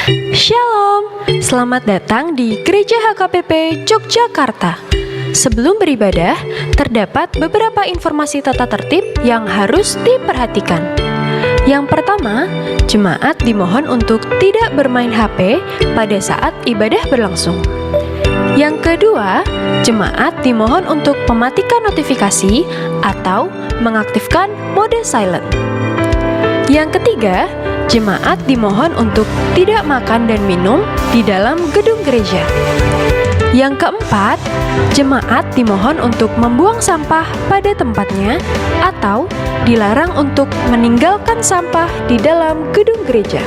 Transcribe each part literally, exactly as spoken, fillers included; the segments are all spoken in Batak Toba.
Shalom, selamat datang di Gereja H K B P Yogyakarta. Sebelum beribadah, terdapat beberapa informasi tata tertib yang harus diperhatikan. Yang pertama, jemaat dimohon untuk tidak bermain H P pada saat ibadah berlangsung. Yang kedua, jemaat dimohon untuk mematikan notifikasi atau mengaktifkan mode silent. Yang ketiga, jemaat dimohon untuk tidak makan dan minum di dalam gedung gereja. Yang keempat, jemaat dimohon untuk membuang sampah pada tempatnya atau dilarang untuk meninggalkan sampah di dalam gedung gereja.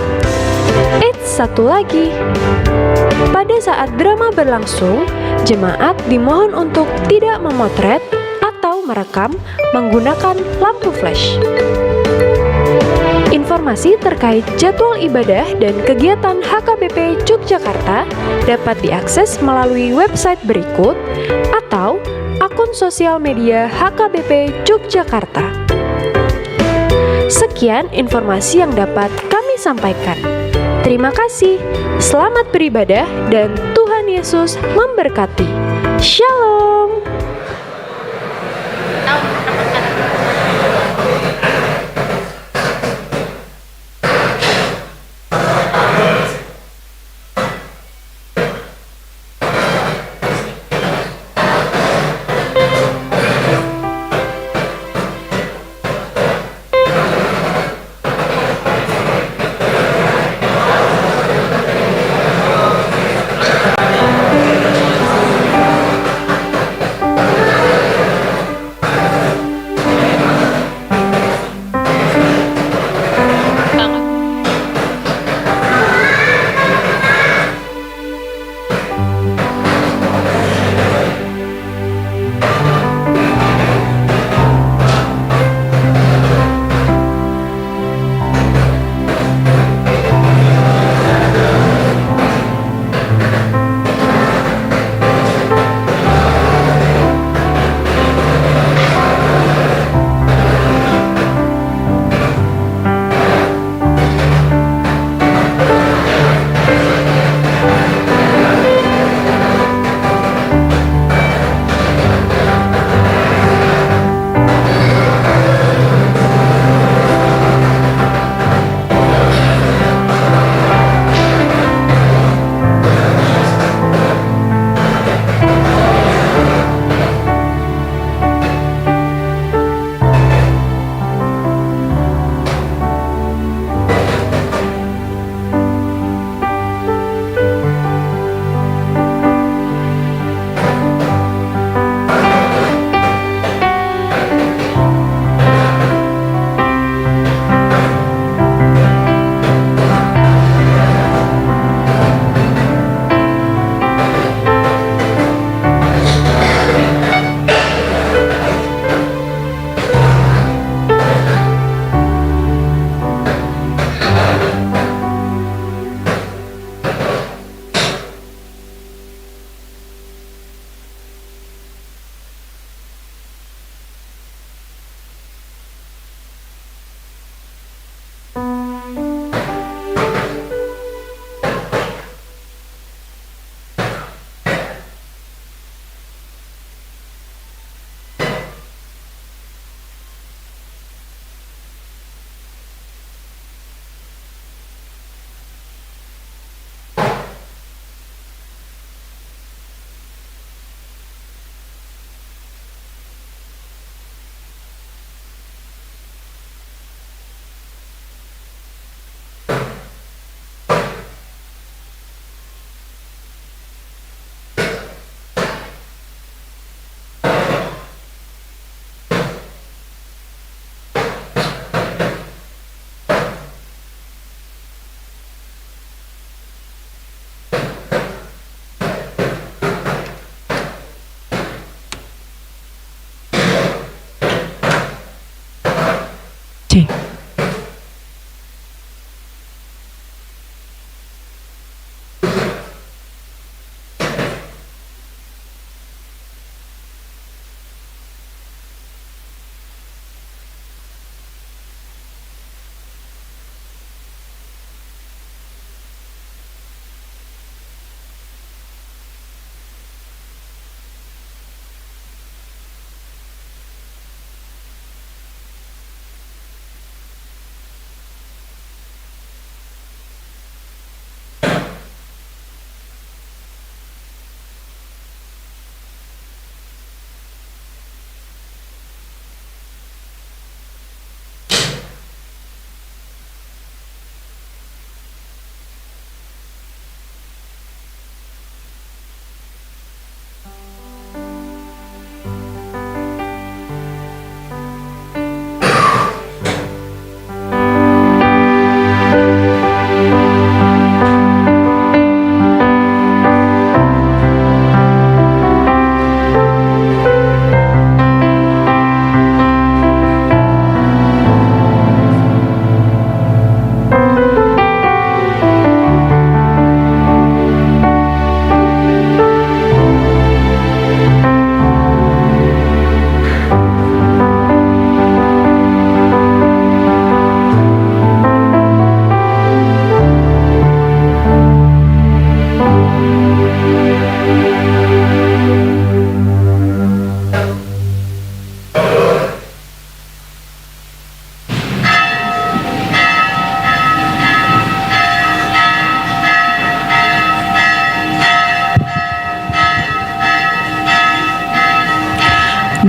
Eits, satu lagi. Pada saat drama berlangsung, jemaat dimohon untuk tidak memotret atau merekam menggunakan lampu flash. Informasi terkait jadwal ibadah dan kegiatan H K B P Yogyakarta dapat diakses melalui website berikut atau akun sosial media H K B P Yogyakarta. Sekian informasi yang dapat kami sampaikan. Terima kasih. Selamat beribadah dan Tuhan Yesus memberkati. Shalom.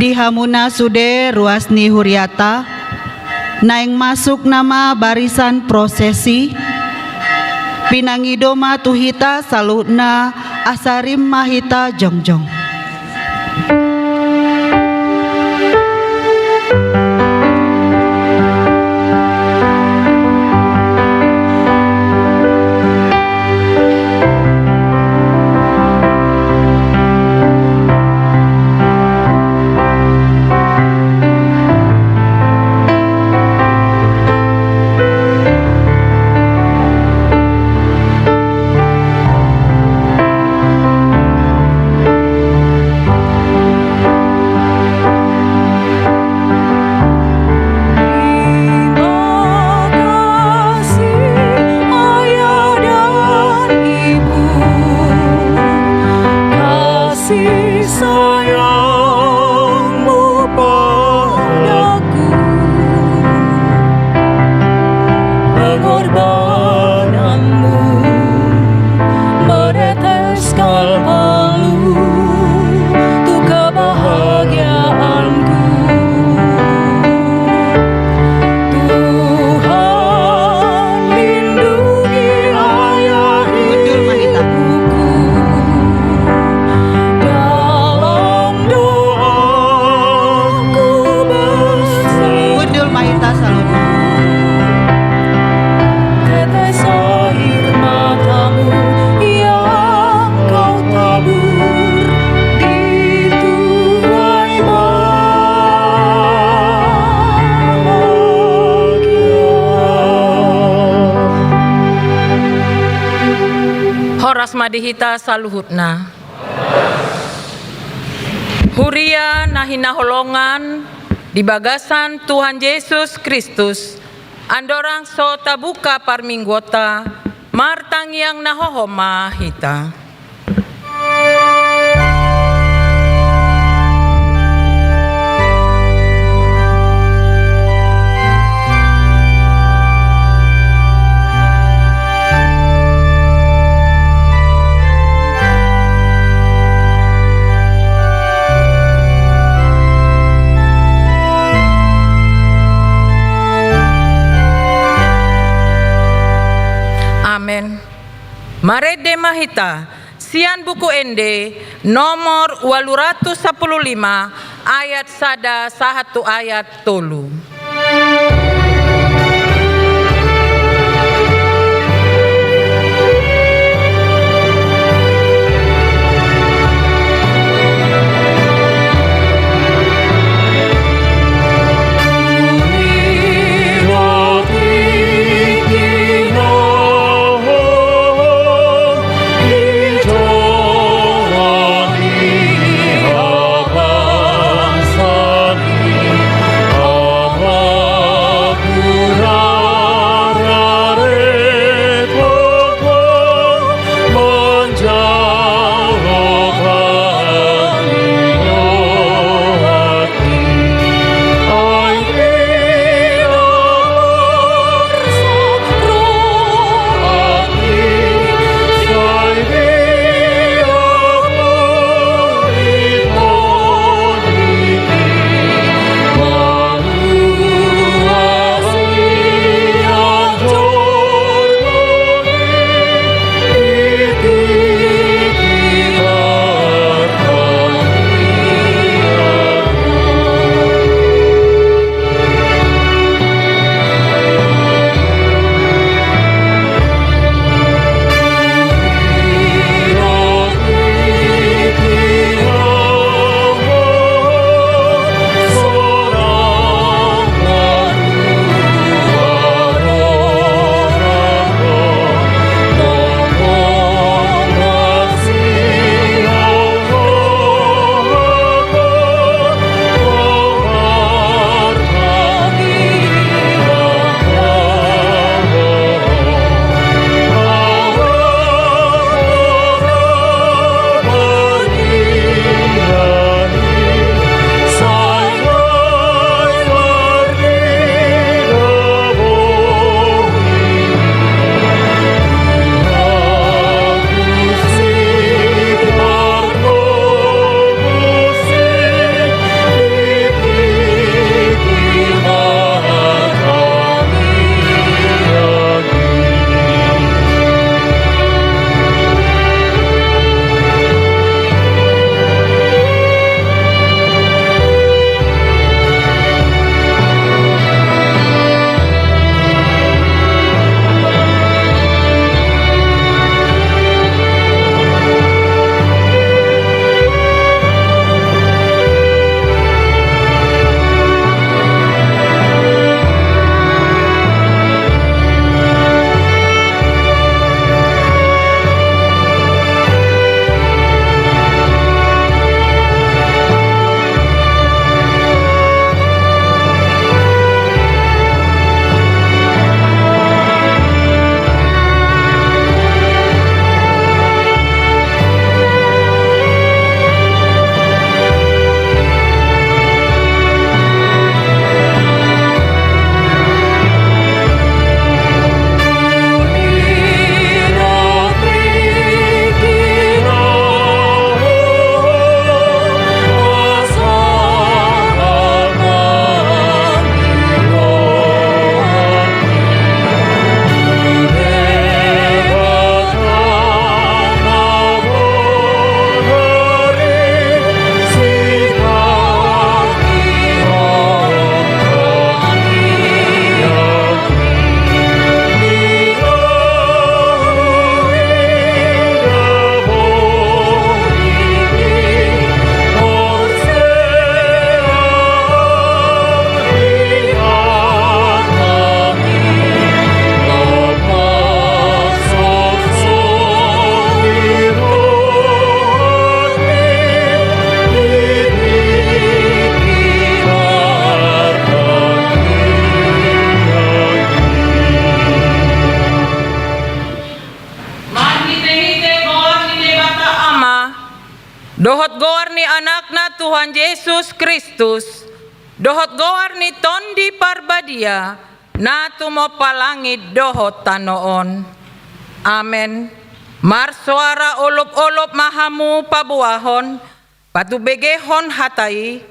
Di hamuna sude ruas ni huriata, naeng masuk nama barisan prosesi, pinangido ma tu hita saluhutna asa rim ma hita jongjong. Terima kasih, Ayah dan Ibu, kasih sayangmu padaku, pengorbananmu menetes kal palu untuk kebahagiaanku. Tuhan, lindungi ayah ibuku. Dalam doaku bersama. Tetes air matamu yang kau tabur di tuai bahagia. Horas ma di hita saluhutna. Huria na hinaholongan di bagasan Tuhan Jesus Kristus, andorang so tabuka parmingguonta, martangiang na hohom ma hita. Amen. Marende ma hita sian Buku Ende nomor ualu ratus sampulu lima, ayat sada sahat tu ayat tolu. dohot goar ni Anakna Tuhan Jesus Kristus, dohot goar ni Tondi Parbadia, na tumompa langit dohot tano on. Amen. Marsoara olopolop ma hamu paboahon, patumbegehon hata i,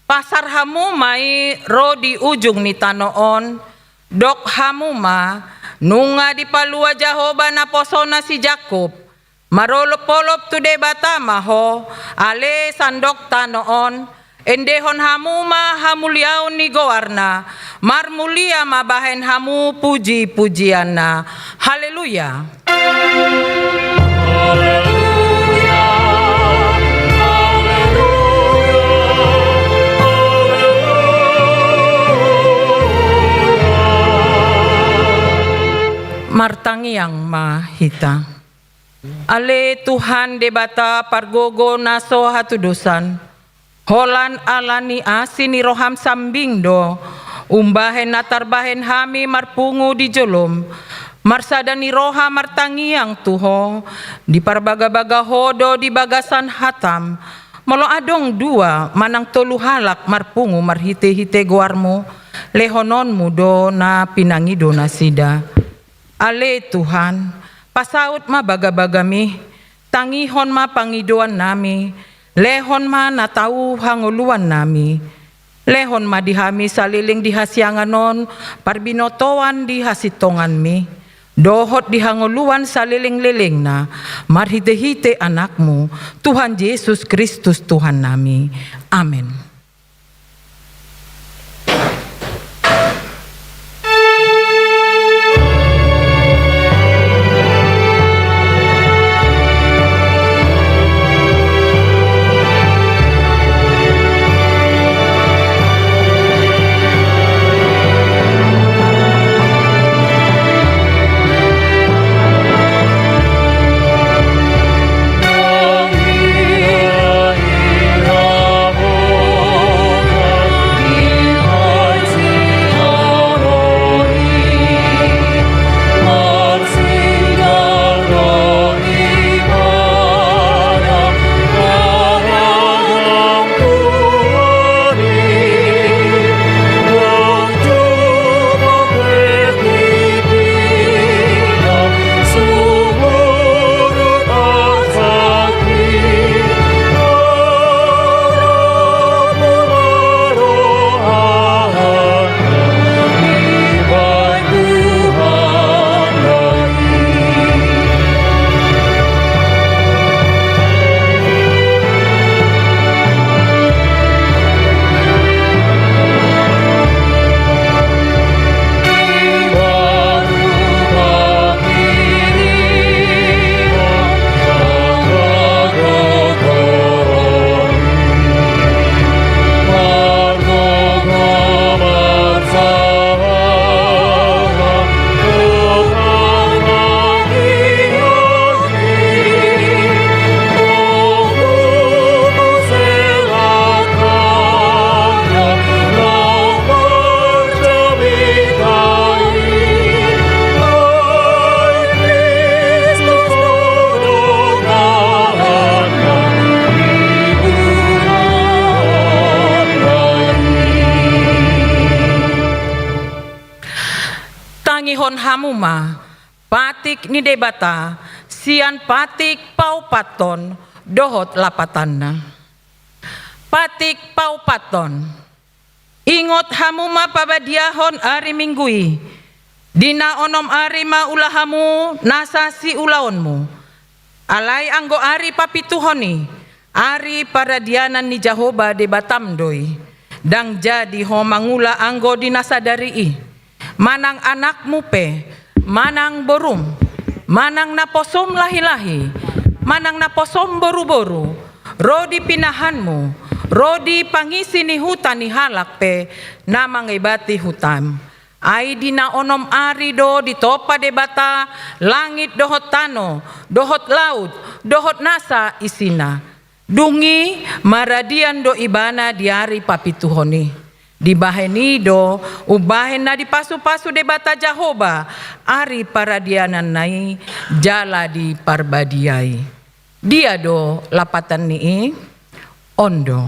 pasar hamu ma i ro di ujung ni tano on, dok hamu ma, nunga dipalua Jahowa naposona si Jakkob, marolopolop tu Debata ma ho, ale sandok tano on, endehon hamu ma hamuliaon ni goarna, marmulia ma bahen hamu pujipujianna. Haleluya. Martangiang ma hita. Ale Tuhan Debata pargogo na so hatudosan, holan ala ni asi ni roham sambing do umbahen na tarbahen hami marpungu di jolom. Marsada ni roha martangiang tu Ho, diparbagabaga Ho do di bagasan hatam. Molo adong dua manang tolu halak marpungu marhitehite goarmu, lehononmu do na pinangido nasida. Ale Tuhan, pasaut ma bagabagami, tangihon ma pangidoannami, lehon ma na tau hangoluannami. Lehon ma di hami saleleng di hasiangan on parbinotoan di hasintonganmi, dohot di hangoluan salelenglelengna, marhitehite Anakmu, Tuhan Jesus Kristus Tuhannami. Amen. Tangihon hamu ma patik ni Debata sian patik paopathon dohot lapatanna. Patik paopathon. Ingot hamu ma pabadiahon ari Minggu i. Di na onom ari ma ula hamu nasa siulaonmu. Alai anggo ari papituhon i, ari paradianan ni Jahowa Debatam do i. Ndang jadi ho mangula anggo di na sadari i. Manang anakmu pe, manang borum, manang naposom lahilahi, manang naposom boruboru, ro di pinahanmu, ro di pangisi ni huta ni halak pe na mangebati hutam. Ai di na onom ari do ditompa Debata langit dohot tano, dohot laut, dohot nasa isina. Dung i maradian do Ibana di ari papituhon i. Dibahen i do umbahen na dipasupasu Debata Jahowa ari paradiananna i jala diparbadiai. Dia do lapatan ni i? On do.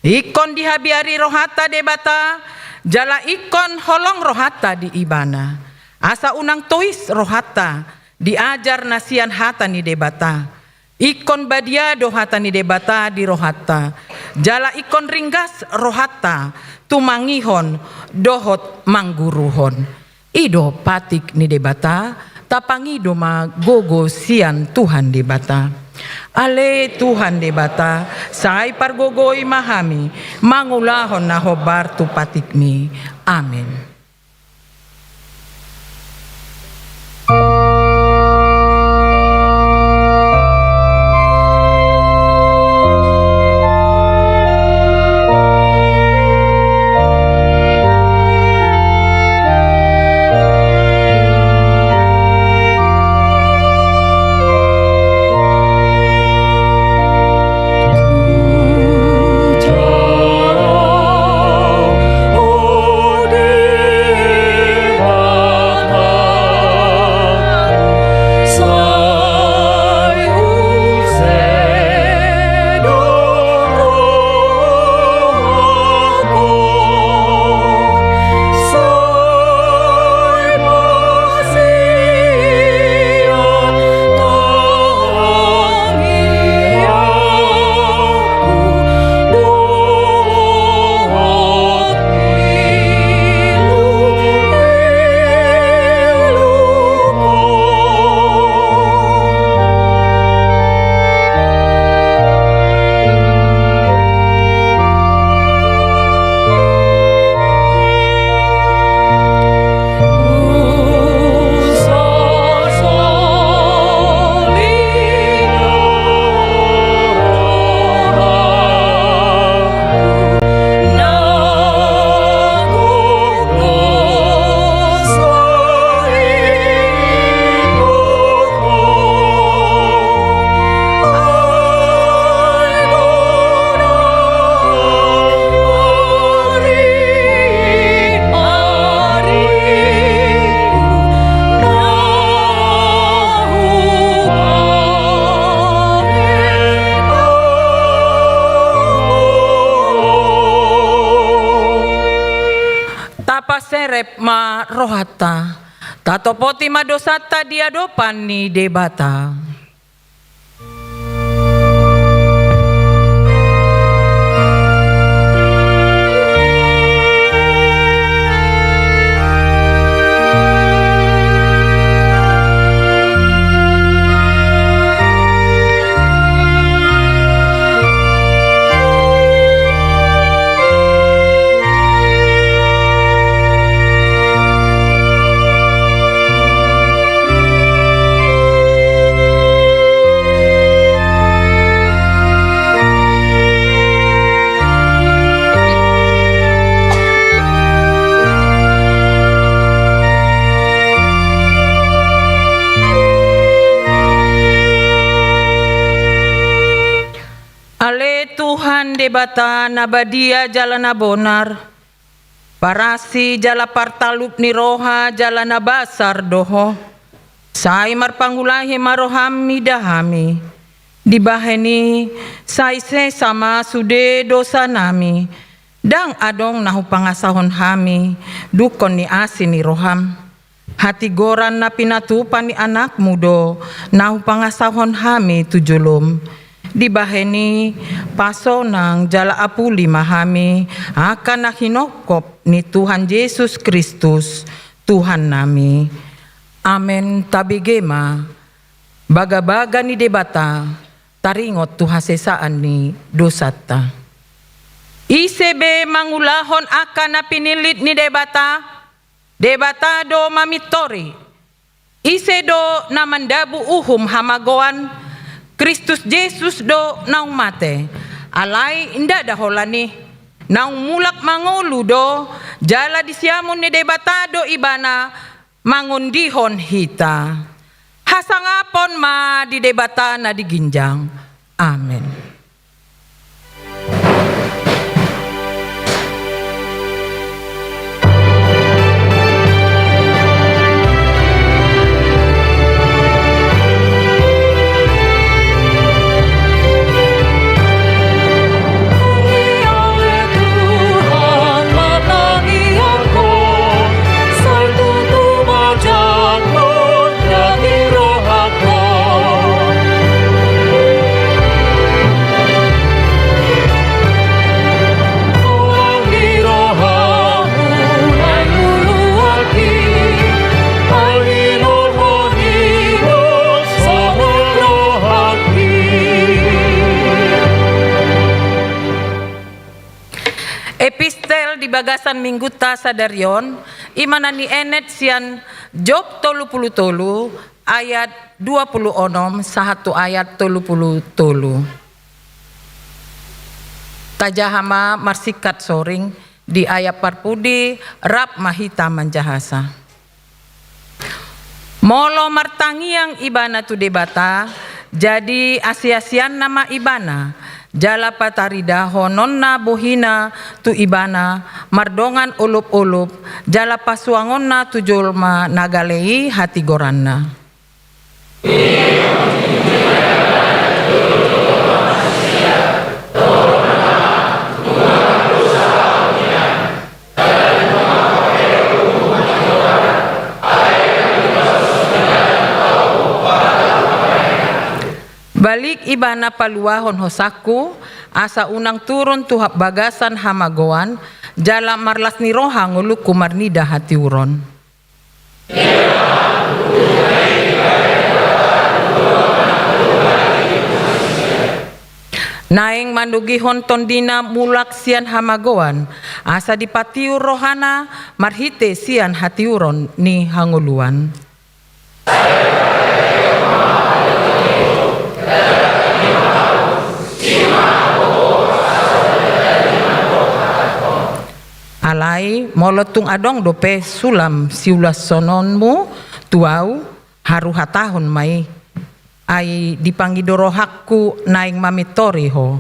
Ingkon dihabiari rohanta Debata, jala ingkon holong rohanta di Ibana. Asa unang tois rohanta di ajar na sian hata ni Debata. Ingkon badia do hata ni Debata di rohanta, jala ingkon ringgas rohanta tumangihon dohot mangguruhon. I do patik ni Debata, tapangido ma gogo sian Tuhan Debata. Ale Tuhan Debata, sai pargogoi ma hami, mangulahon na hombar tu patikmi. Amen. Tapaserep ma rohanta, tatopoti ma dosanta di adopan ni Debata. Ale Tuhan Debata na badia jala na bonar, parasi jala partalup ni roha jala na basar do Ho. Sai marpangulahi ma roham mida hami. Dibahen i, sai sesa ma sude dosanami. Ndang adong na hupangasahon hami dungkon ni asi ni roham. Hatigoran na pinatupa ni Anakmu do na hupangasahon hami tu jolom. Dibahen i, pasonang jala apuli ma hami angka na hinongkop ni Tuhan Jesus Kristus, Tuhannami. Amen. Tabege ma bagabaga ni Debata, taringot tu hasesaan ni dosanta. Ise be mangulahon angka na pinillit ni Debata? Debata do mamintori. Ise do na mandabu uhum hamagoan? Kristus Jesus do naung mate, alai ndada holan i, naung mulak mangolu do, jala di siamun ni Debata do Ibana mangondihon hita. Hasangapon ma di Debata na di ginjang. Amen. Di bagasan minggunta sadari on, i ma na nienet sian Job tolu pulu tolu ayat dua pulu onom sahat tu ayat tolu pulu tolu. Tajaha ma marsingkat soring di ayat parpudi, rap ma hita manjahasa. Molo martangiang ibana tu Debata, jadi asiasianna ma ibana, jala pataridahononna bohina tu ibana mardongan olopolop, jala pasuangonna tu jolma na gale i hatigoranna. Balik ibana paluahon hosangku, asa unang turun tu ha-, bagasan hamagoan, jala marlas ni roha ngolungku marnida hatiuron. Naeng manogihon tondina mulak sian hamagoan, asa dipatiur rohana marhite sian hatiuron ni hangoluan. Alai molo tung adong dope sulam siulashononmu tu ahu, haru hatahon ma i, ai dipangido rohangku naeng mamintori ho.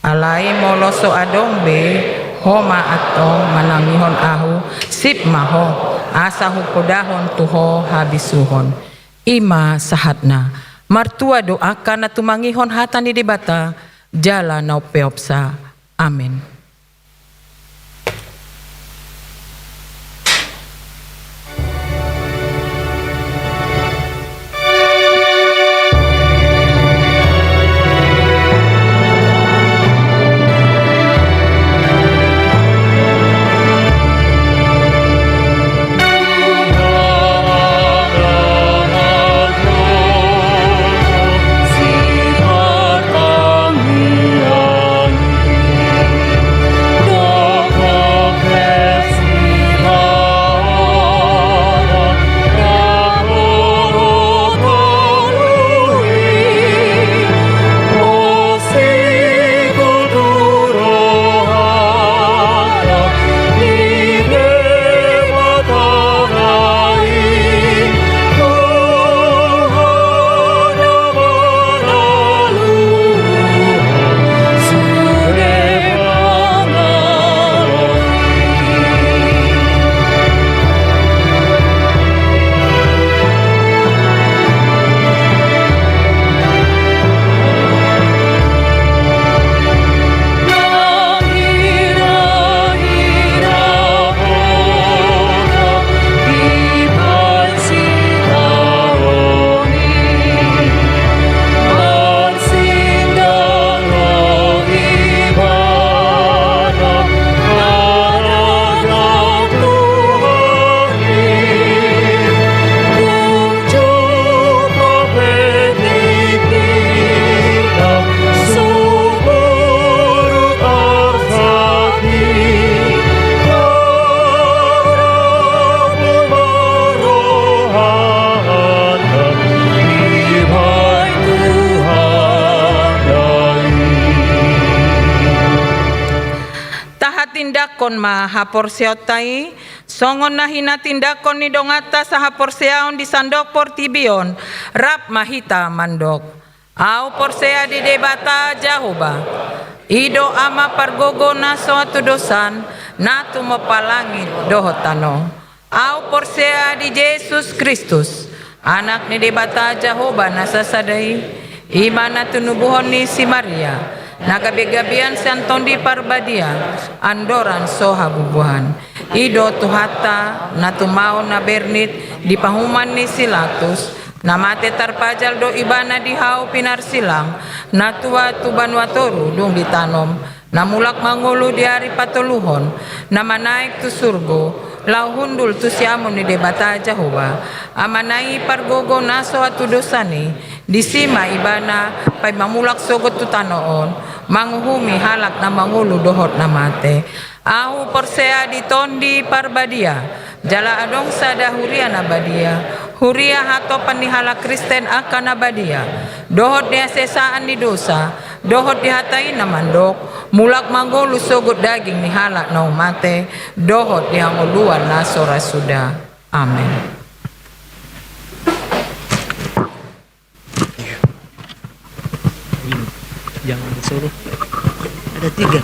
Alai molo so adong be, ho ma antong manangihon ahu, sip ma ho, asa hupodahon tu ho habisuhon. I ma sahatna. Martua do angka na tumangihon hata ni Debata, jala na umpeopsa. Amen. Tahatindanghon ma haporseaonta i, songon na hinatindangkon ni donganta sahaporseaon di sandok portibi on, rap ma hita mandok. Ahu porsea di Debata Jahowa, i do Ama pargogo na so hatudosan, na tumompa langit dohot tano. Ahu porsea di Jesus Kristus, Anak ni Debata Jahowa na sasada i, i ma na tinubuhon ni si Maria, na gabegabean sian Tondi Parbadia, andorang so habubuhan. I do Tuhanta, na tumaon na bernit di pahuman ni si Latus, na mate tarpajal do ibana di hau pinarsilang, na tuat tu banua toru dung ditanom, na mulak mangolu di ari patoluhon, na manaek tu surgo, laho hundul tu siamun ni Debata Jahowa, Amana i pargogo na so hatudosan i, disi ma ibana paima mulak sogot tu tano on, manguhumi halak na mangolu dohot na mate. Ahu porsea di Tondi Parbadia, jala adong sada huria na badia, huria hatopan ni halak Kristen angka na badia, dohot di hasesaan ni dosa, dohot di hata i na mandok, mulak mangolu sogot daging ni halak naung mate, dohot di hangoluan na so ra suda. Amen. Jangan disuruh. Ada tiga.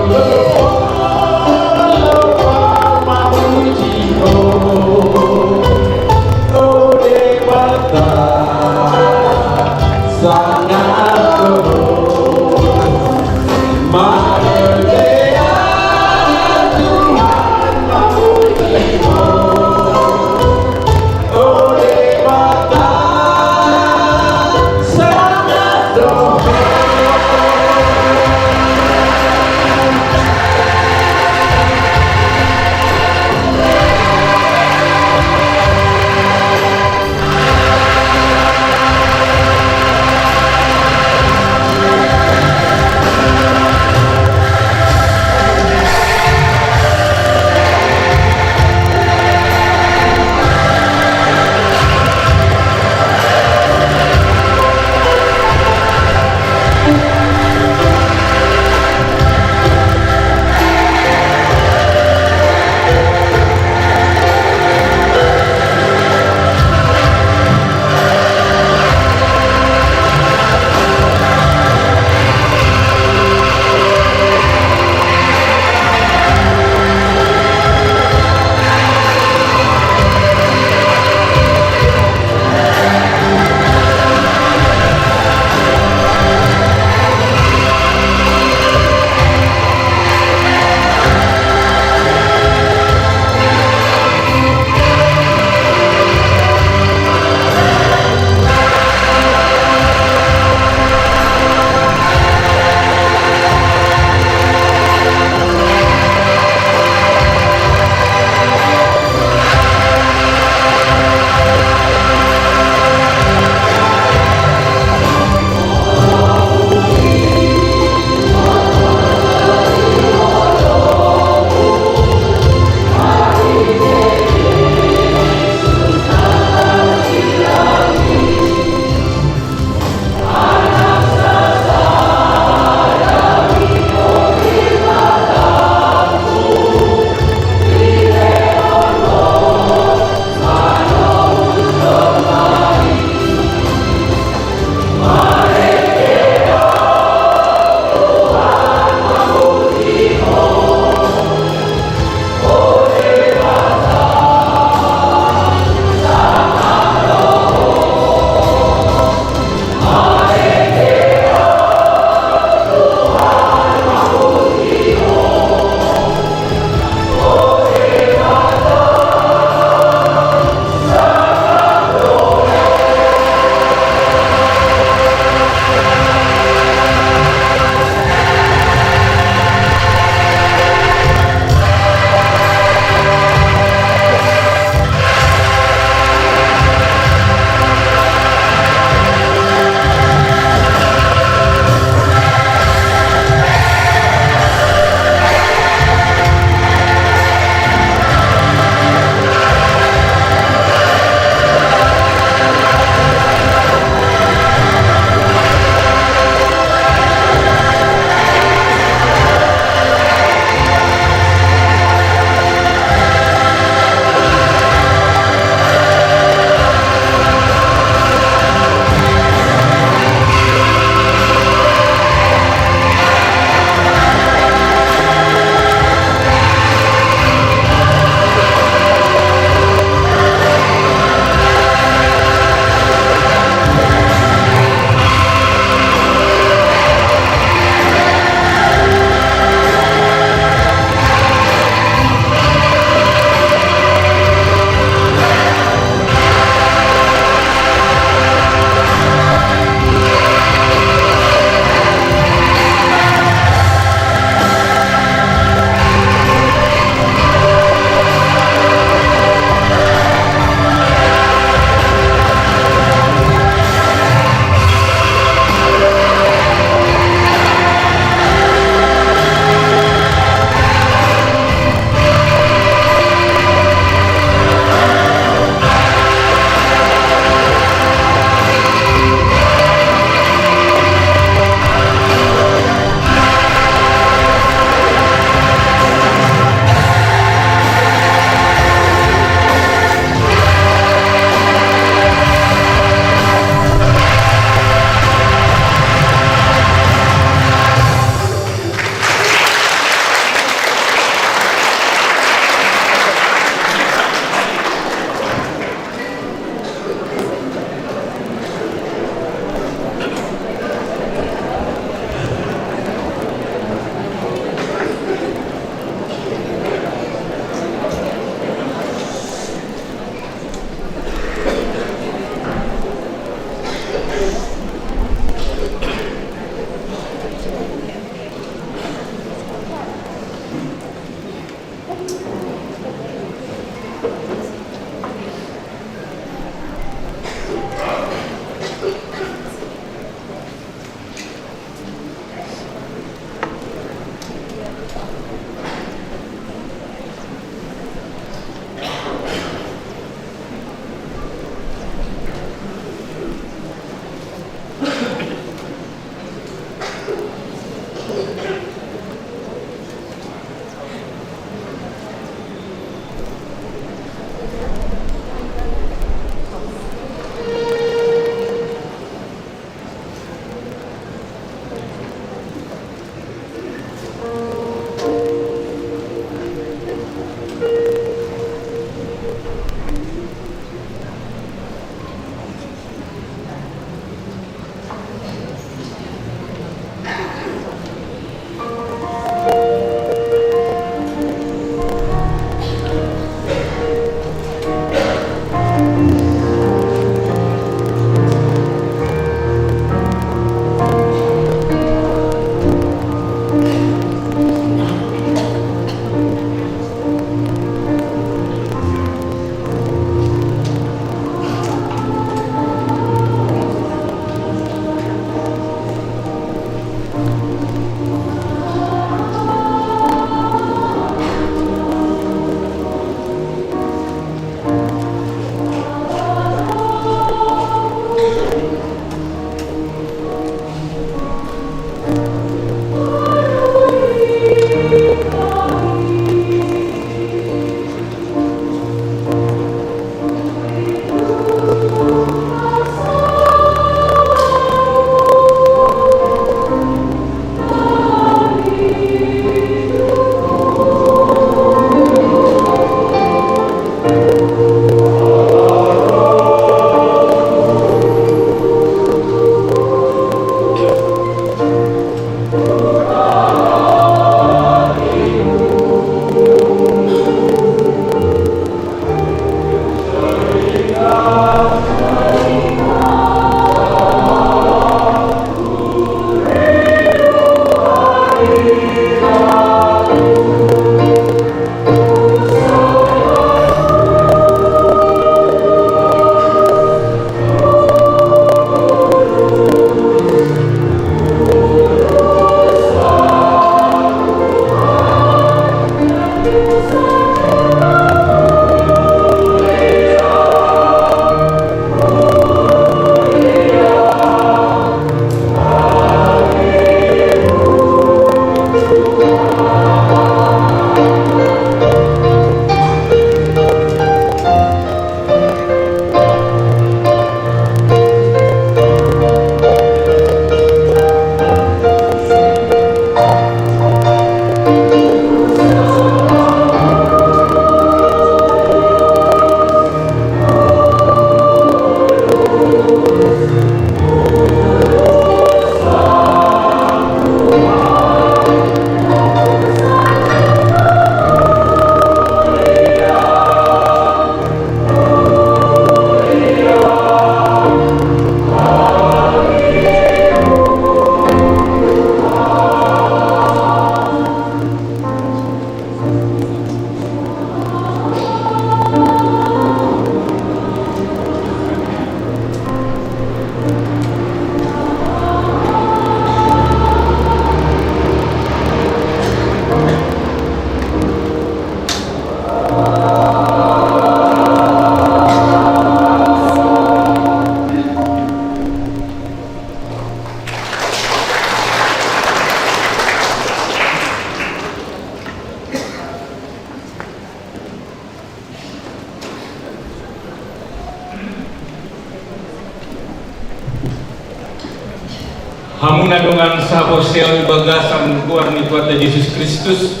Hamu na dongan sahaporseaon di bagasan goar ni Tuhanta Jesus Kristus,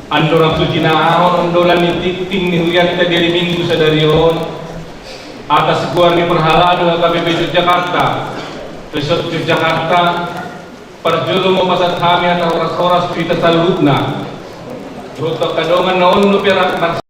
andorang so tinaon ondolan ni tingting ni hurianta di ari Minggu sadari on, atas goar ni parhalado H K B P Yogyakarta, Resort Yogyakarta, parjolo ma hupasahat hami hata horas-horas tu hita saluhutna. Dohot tu angka dongan na on dope ra-,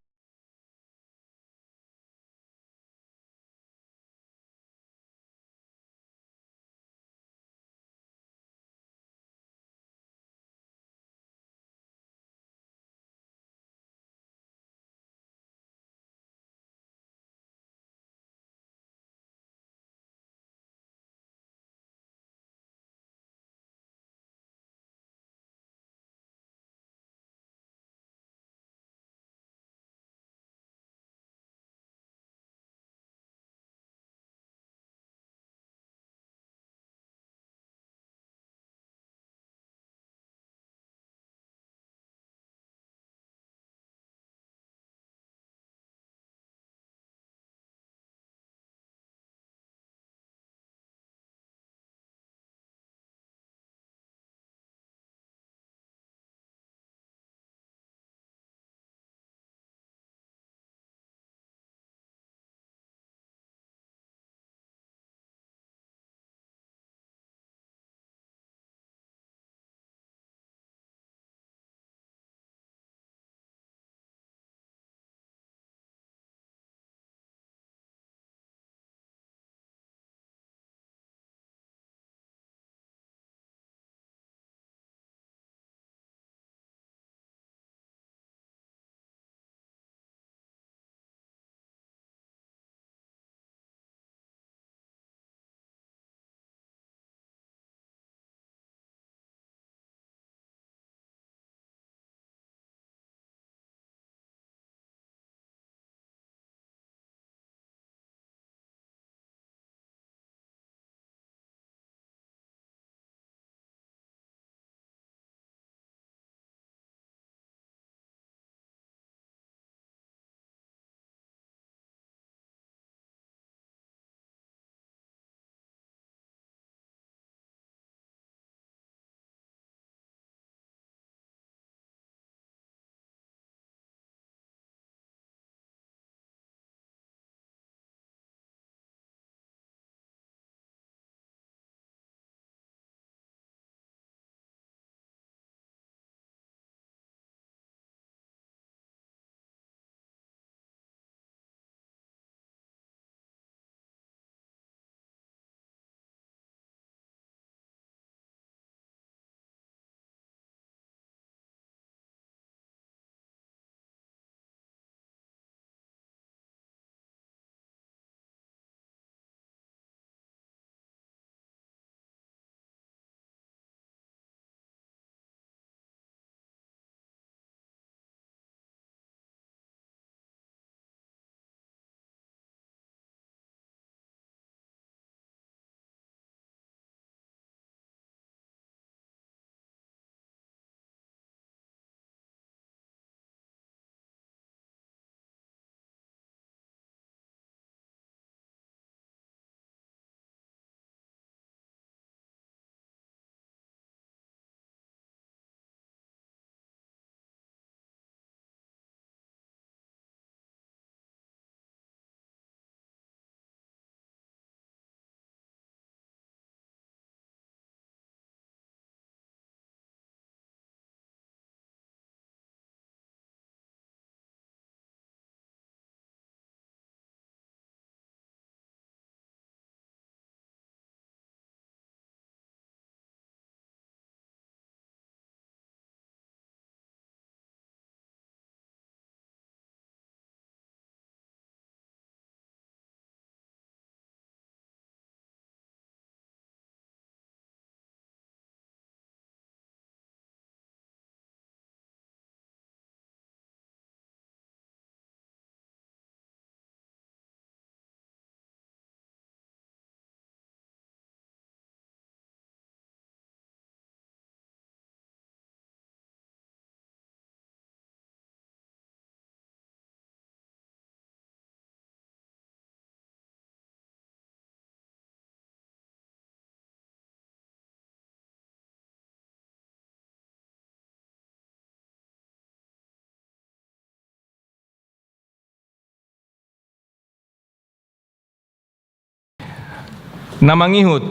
Na mangihut,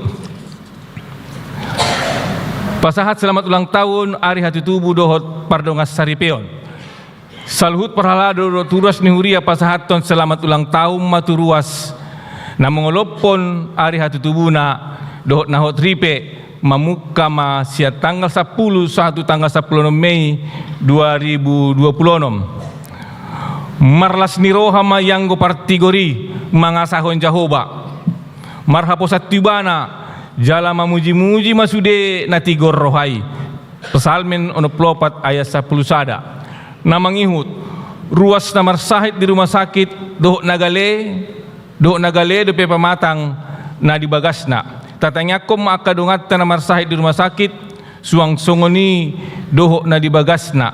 pasahat selamat ulang tahun, ari hatutubu dohot pardongansaripeon. Saluhut parhalado dohot ruas ni huria pasahathon selamat ulang tahun ma tu ruas na mangolophon ari hatutubuna dohot na hot ripe, mamungka ma sian tanggal sampulu sahat tu tanggal sampulu onom Mei dua ribu dua puluh onom. Marlas ni roha ma ianggo partigor i mangasahon Jahowa. Marhaposan tu Ibana jala mamujimuji ma sude na tigor roha i. Psalmen onom pulu opat ayat sampulu sada. Na mangihut, ruas na marsahit di rumah sakit dohot na gale, dohot na gale dope pamatang na di bagasna. Tatangiangkon ma angka donganta na marsahit di rumah sakit, suang songon i dohot na di bagasna.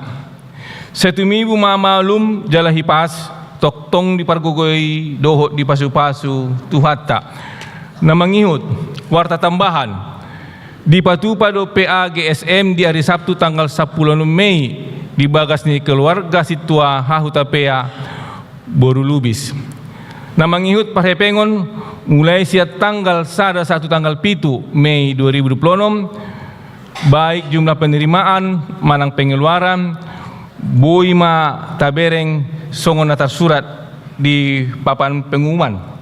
Sai tumibu ma malum jala hipas, tongtong dipargogoi dohot dipasupasu Tuhanta. Na mangihut, warta tambahan. Dipatupa do P A G S M di ari Sabtu tanggal sampulu onom Mei di bagas ni keluarga sintua hahutapea boru Lubis. Na mangihut parhepengon, mulai sian tanggal sada sahat tu tanggal pitu Mei dua ribu dua puluh onom, baik jumlah penerimaan manang pengeluaran, boi ma tabereng songon na tarsurat di papan pengumuman.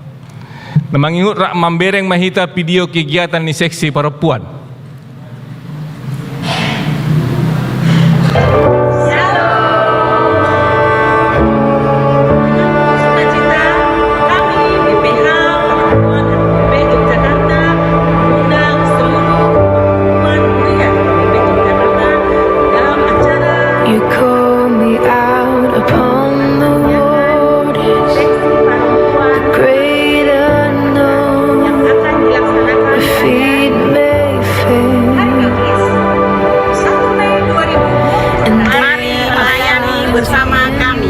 Na mangihut, rap mambereng ma hita video kegiatan ni seksi parompuan. Sukacita kami B P H Perempuan H K B P Yogyakarta mengundang seluruh perempuan Huria H K B P Yogyakarta dalam acara You call me out upon the waters, the great unknown. My feet may fail. And mari melayani bersama kami.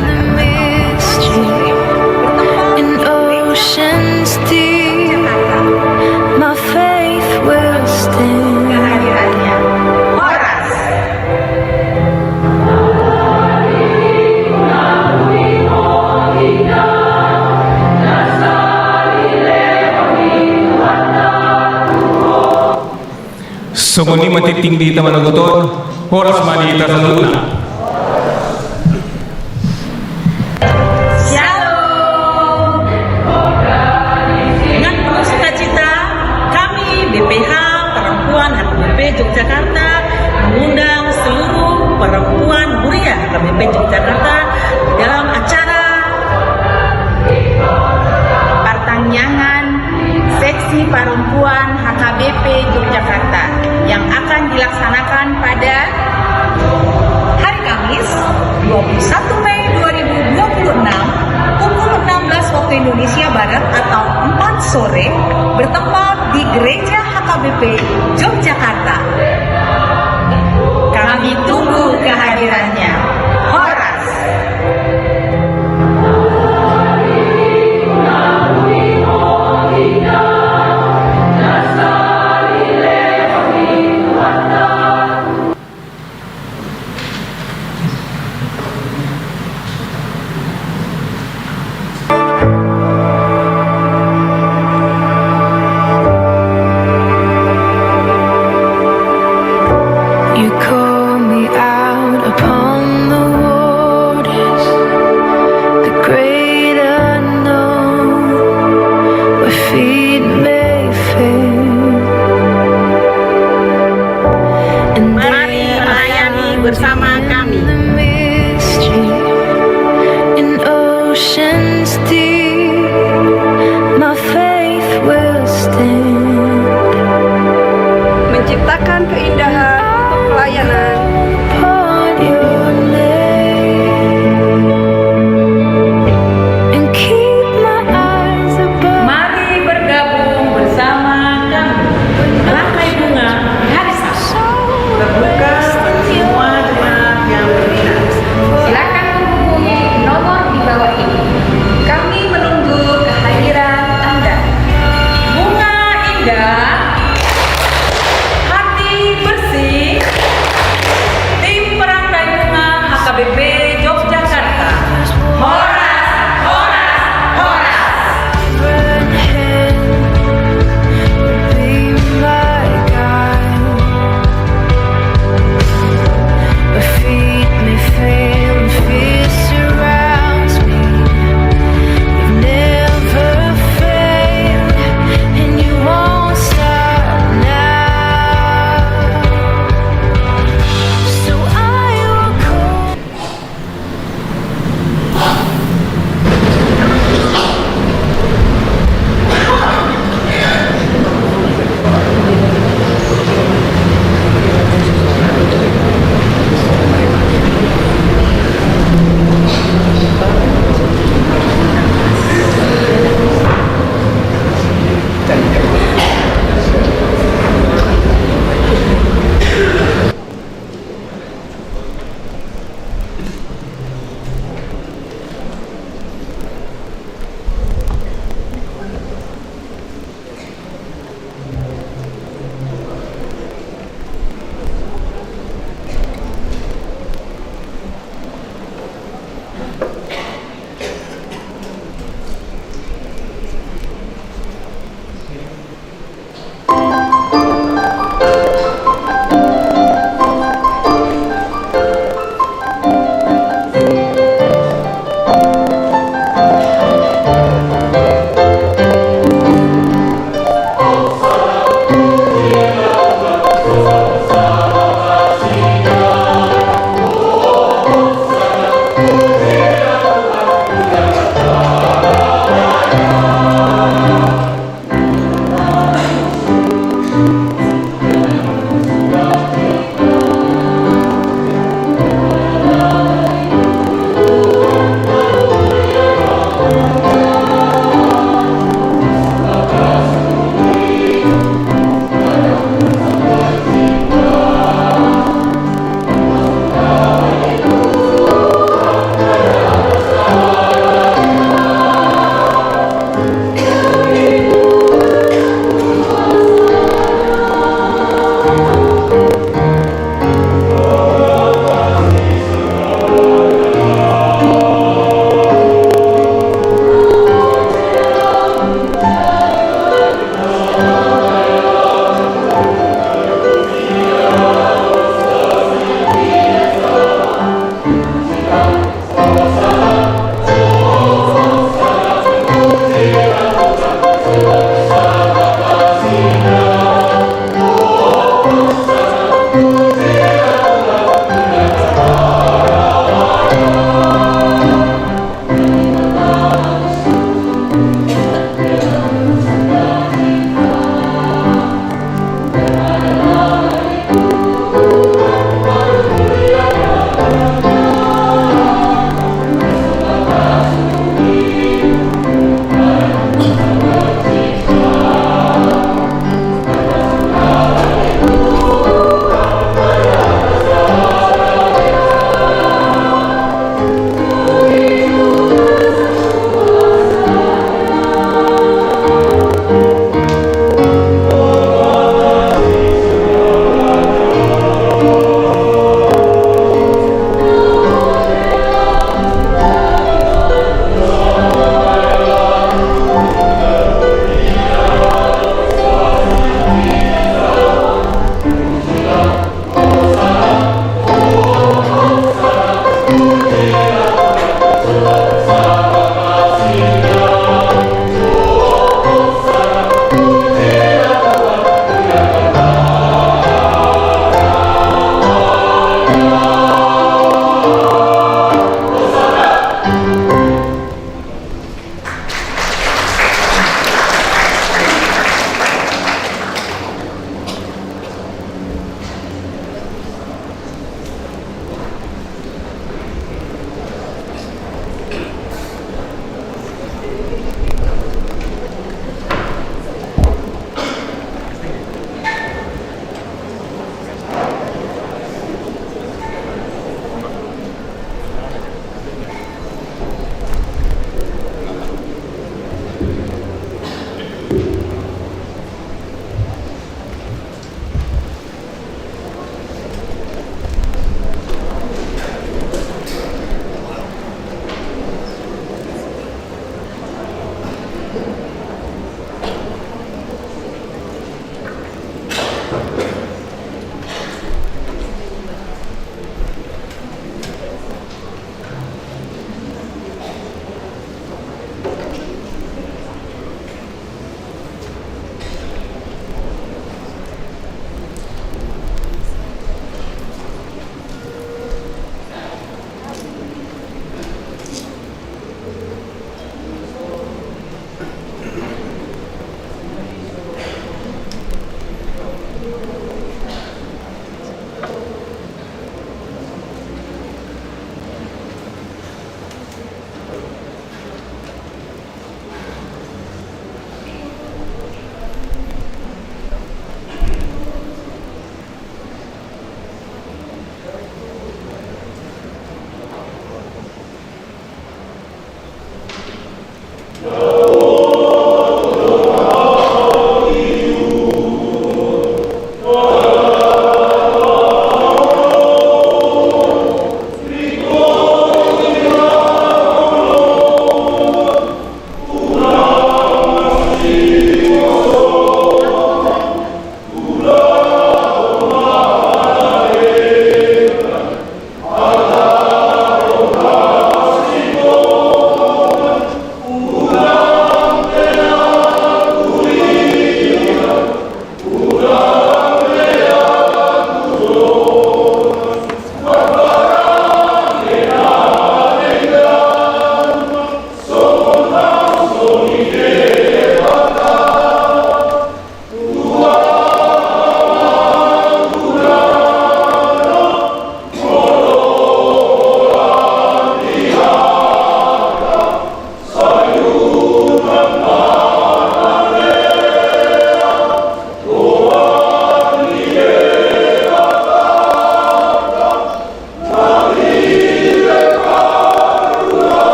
In oceans deep, my faith will stand. Songon i ma tingting di hita manogot on, horas ma di hita saluhutna. Shalom. Dengan penuh sukacita, kami B P H Perempuan H K B P Yogyakarta mengundang seluruh perempuan Huria H K B P Yogyakarta dalam acara partangiangan Seksi Perempuan H K B P Yogyakarta yang akan dilaksanakan pada hari Kamis, dua puluh satu Mei dua ribu dua puluh enam, pukul enam belas waktu Indonesia Barat atau empat sore, bertempat di Gereja H K B P Yogyakarta. Kami tunggu kehadirannya. Horas. You call me out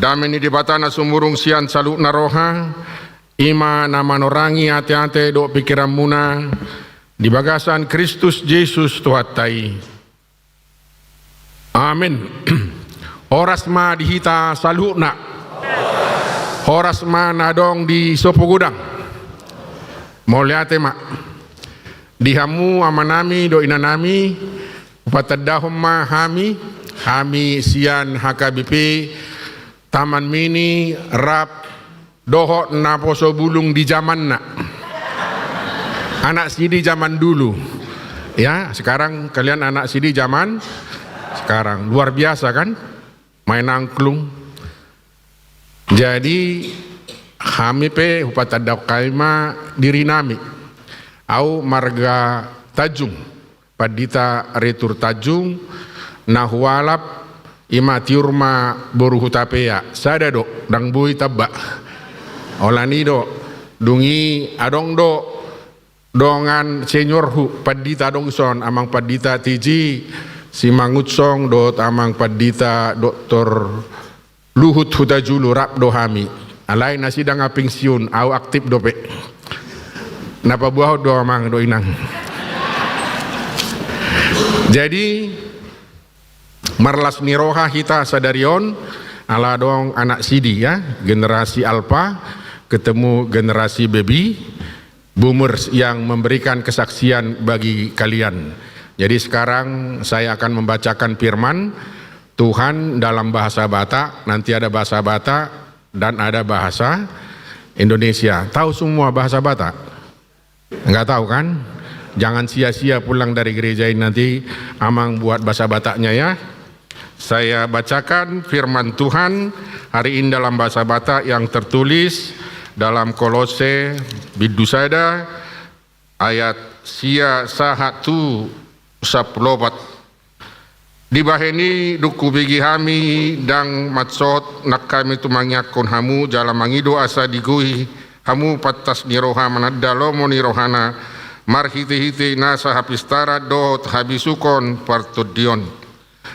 Dame ni Debata na sumurung sian saluhutna roha, i ma na manorangi ateate dohot pingkiranmuna di bagasan Kristus Jesus Tuhanta i. Amen. Horas ma di hita saluhutna. Horas ma na adong di Sopogodang. Mauliate ma. Di hamu amanami dohot inanami, hupatandahon ma hami, hami sian H K B P Taman Mini rap dohot naposo bulung di zamanna. Anak sidi zaman dulu. Ya, sekarang kalian anak sidi zaman sekarang. Luar biasa kan? Main angklung. Jadi, hami pe hupatandahon hami ma dirinami. Au marga Tanjung. Pandita Ritur Tanjung, na hualap, i ma tiur ma boru Hutapea, sada do, ndang boi tamba. Holan i do, dung i adong do, dongan seniorhu, pandita adong dison, amang pandita T J, Simangunsong, dohot amang pandita doktor Luhut Hutajulu rap do hami. Alai nasida nga pensiun, au aktif dope. Na paboahon do amang dohot inang. Jadi, marlas ni roha hita sadari on, ala adong anak sidi ya, generasi alfa, ketemu generasi baby, boomers yang memberikan kesaksian bagi kalian. Jadi sekarang saya akan membacakan firman Tuhan dalam bahasa Batak, nanti ada bahasa Batak dan ada bahasa Indonesia. Tahu semua bahasa Batak? Enggak tahu kan? Jangan sia-sia pulang dari gereja ini, nanti amang buat bahasa Bataknya ya. Saya bacakan firman Tuhan hari ini dalam bahasa Batak yang tertulis dalam Kolose bindu sada ayat sia sahat tu sampulu opat. Dibahen i dung hubege hami ndang mansai nang hami tu mangiangkon hamu jala mangido asa digogoi hamu pantas ni roha mananda lomo ni rohana marhite-hite nasa hapistaran dohot habisukon partondion.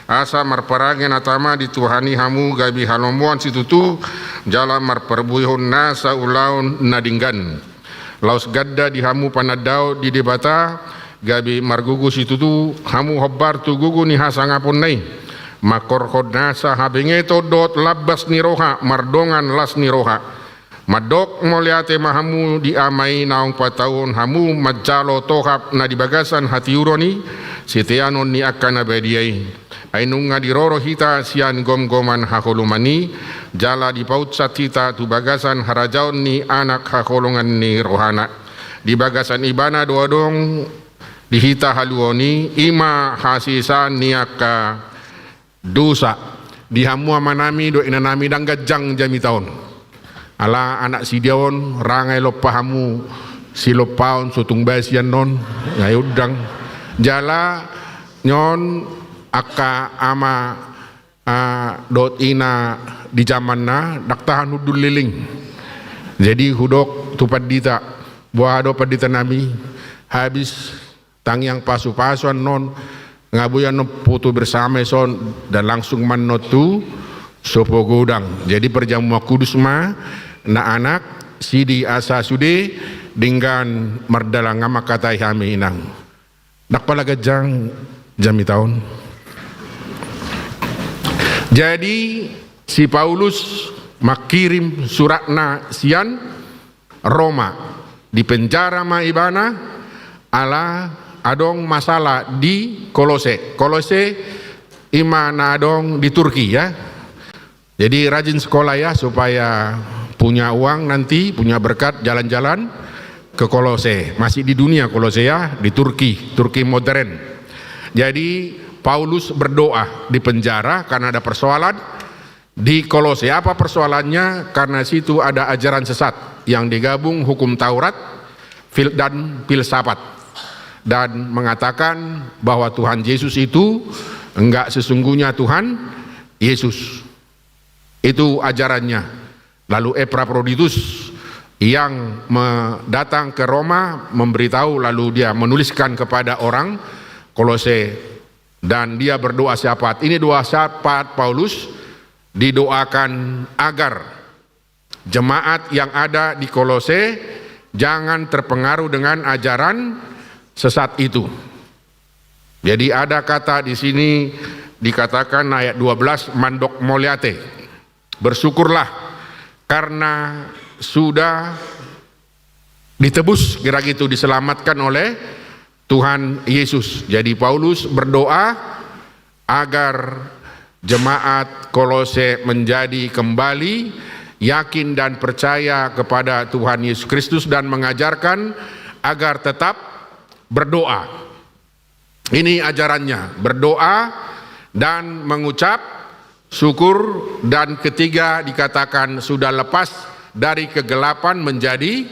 Asa marparange na tama di Tuhan i hamu gabe halomoan situtu jala marparbuehon nasa ulaon na denggan. Laos ganda di hamu panandaon di Debata, gabe margogo situtu hamu hombar tu gogo ni hasangaponna i. Mangkorhon nasa habengeton dohot lambas ni roha mardongan las ni roha. Mandok mauliate ma hamu di Ama i naung patauhon hamu manjalo tohap na di bagasan hatiuron i, siteanon ni angka na badia i. Ai nunga diroro hita sian gomgoman haholoman i, jala dipaunsat hita tu bagasan harajaon ni Anak haholongan ni rohana. Di bagasan Ibana do adong di hita haluaon i, i ma hasesaan ni angka dosa. Di hamu amanami dohot inanami ndang ganjang jamita on. Ala anak sidi on, ranga i lompa hamu, silompaon so tung basi annon, nga i undang. Jala nion angka ama, ah, dohot ina di zamanna ndang tahan hundul leleng. Jadi hudok tu pandita, boha do pandita nami, habis tangiang pasu-pasu annon, nga boi annon foto bersama dison, dan langsung ma annon tu Sopogodang. Jadi perjamuan kudus ma na anak sidi asa sude denggan mardalan, nga mangkatai hami inang. Ndang pala ganjang jamita on. Jadi si Paulus mangkirim suratna sian Roma, dipenjara ma ibana ala adong masalah di Kolose. Kolose i ma na adong di Turki ya. Jadi rajin sekolah ya, supaya punya uang nanti, punya berkat, jalan-jalan ke Kolose. Masih di dunia Kolose ya, di Turki, Turki modern. Jadi Paulus berdoa di penjara karena ada persoalan. Di Kolose, apa persoalannya? Karena situ ada ajaran sesat yang digabung hukum Taurat fil-, dan filsafat, dan mengatakan bahwa Tuhan Yesus itu enggak sesungguhnya Tuhan Yesus. Itu ajarannya. Lalu Epafroditus yang me-, datang ke Roma memberitahu, lalu dia menuliskan kepada orang Kolose, dan dia berdoa syafaat. Ini doa syafaat Paulus didoakan agar jemaat yang ada di Kolose jangan terpengaruh dengan ajaran sesat itu. Jadi ada kata di sini dikatakan ayat dua belas, mandok mauliate. Bersyukurlah karena sudah ditebus, kira gitu, diselamatkan oleh Tuhan Yesus. Jadi Paulus berdoa agar jemaat Kolose menjadi kembali yakin dan percaya kepada Tuhan Yesus Kristus dan mengajarkan agar tetap berdoa. Ini ajarannya, berdoa dan mengucap syukur, dan ketiga dikatakan sudah lepas dari kegelapan menjadi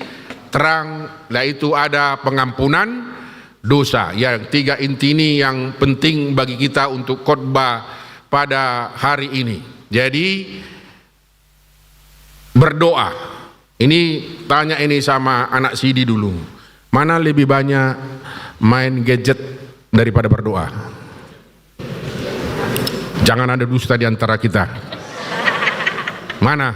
terang, yaitu ada pengampunan dosa. Yang tiga inti ini yang penting bagi kita untuk khotbah pada hari ini. Jadi, berdoa. Ini tanya ini sama anak Sidi dulu. Mana lebih banyak main gadget daripada berdoa? Jangan ada dusta di antara kita. Mana?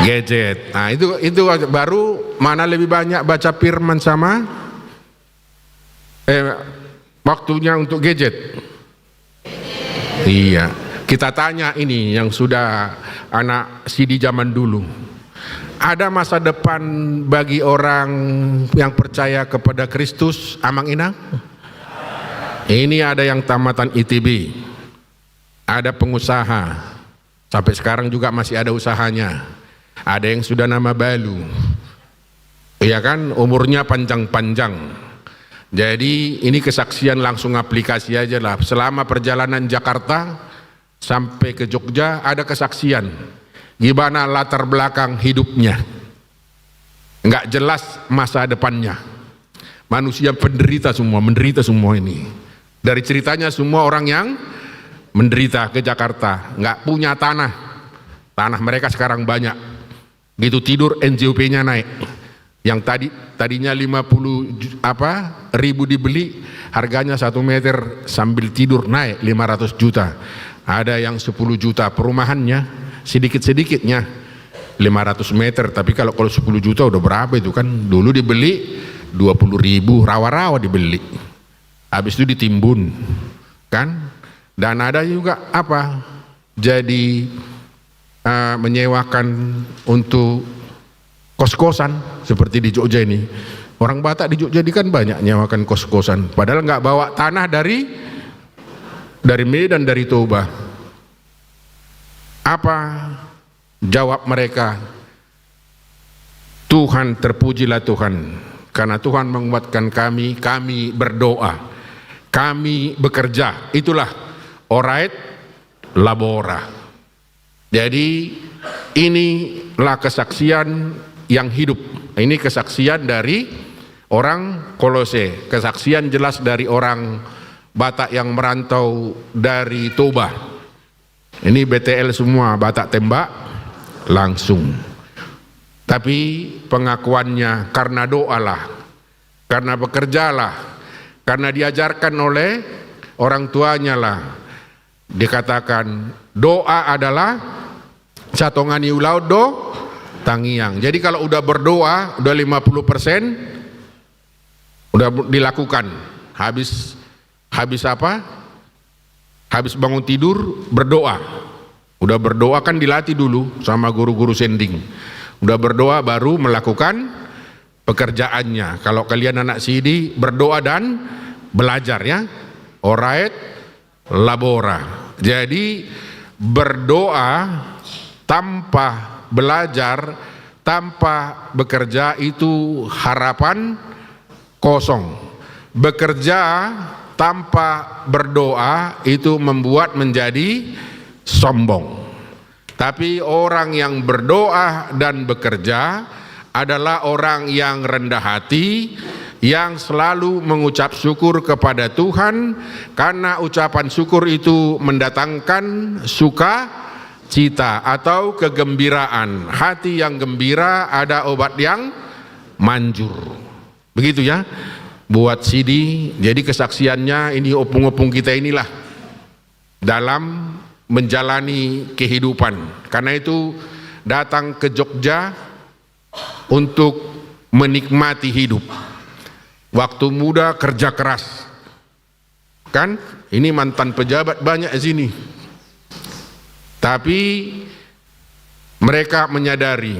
Gadget. Nah, itu itu baru mana lebih banyak baca firman sama eh waktunya untuk gadget. Iya. Kita tanya ini yang sudah anak Sidi zaman dulu. Ada masa depan bagi orang yang percaya kepada Kristus, Amang Inang? Ini ada yang tamatan I T B. Ada pengusaha. Sampai sekarang juga masih ada usahanya. Ada yang sudah na mabalu. Iya kan, umurnya panjang-panjang. Jadi ini kesaksian langsung aplikasi aja lah. Selama perjalanan Jakarta sampai ke Jogja ada kesaksian. Gimana latar belakang hidupnya. Nggak jelas masa depannya. Manusia penderita semua, menderita semua ini. Dari ceritanya semua orang yang menderita ke Jakarta, nggak punya tanah. Tanah mereka sekarang banyak. Gitu tidur N J P-nya naik. Yang tadi tadinya lima puluh ju- apa ribu dibeli, harganya satu meter sambil tidur naik lima ratus juta. Ada yang sepuluh juta perumahannya, sedikit-sedikitnya lima ratus meter, tapi kalau kalau sepuluh juta udah berapa itu kan? Dulu dibeli dua puluh ribu, rawa-rawa dibeli. Habis itu ditimbun, kan? Dan ada juga apa? Jadi eh, menyewakan untuk kos-kosan seperti di Jogja ini. Orang Batak di Jogja ini kan banyak nyewakan kos-kosan, padahal nggak bawa tanah dari dari Medan, dari Toba. Apa jawab mereka? Tuhan, terpujilah Tuhan, karena Tuhan menguatkan kami, kami berdoa, kami bekerja. Itulah ora et labora. Jadi inilah kesaksian yang hidup. Ini kesaksian dari orang Kolose, kesaksian jelas dari orang Batak yang merantau dari Toba. Ini B T L semua, Batak tembak langsung. Tapi pengakuannya karena doalah, karena bekerjalah, karena diajarkan oleh orang tuanya lah. Dikatakan doa adalah satonga ni ulaon do tangiang. Jadi kalau udah berdoa, udah lima puluh persen udah dilakukan. Habis habis apa? Habis bangun tidur berdoa. Udah berdoa kan dilatih dulu sama guru-guru sending. Udah berdoa baru melakukan pekerjaannya. Kalau kalian anak Sidi, berdoa dan belajar ya. Ora et labora. Jadi berdoa tanpa belajar, tanpa bekerja itu harapan kosong. Bekerja tanpa berdoa itu membuat menjadi sombong. Tapi orang yang berdoa dan bekerja adalah orang yang rendah hati, yang selalu mengucap syukur kepada Tuhan, karena ucapan syukur itu mendatangkan sukacita atau kegembiraan. Hati yang gembira ada obat yang manjur. Begitu ya, buat Sidi. Jadi kesaksiannya ini opung-opung kita inilah dalam menjalani kehidupan. Karena itu datang ke Jogja untuk menikmati hidup. Waktu muda kerja keras. Kan? Ini mantan pejabat banyak di sini. Tapi mereka menyadari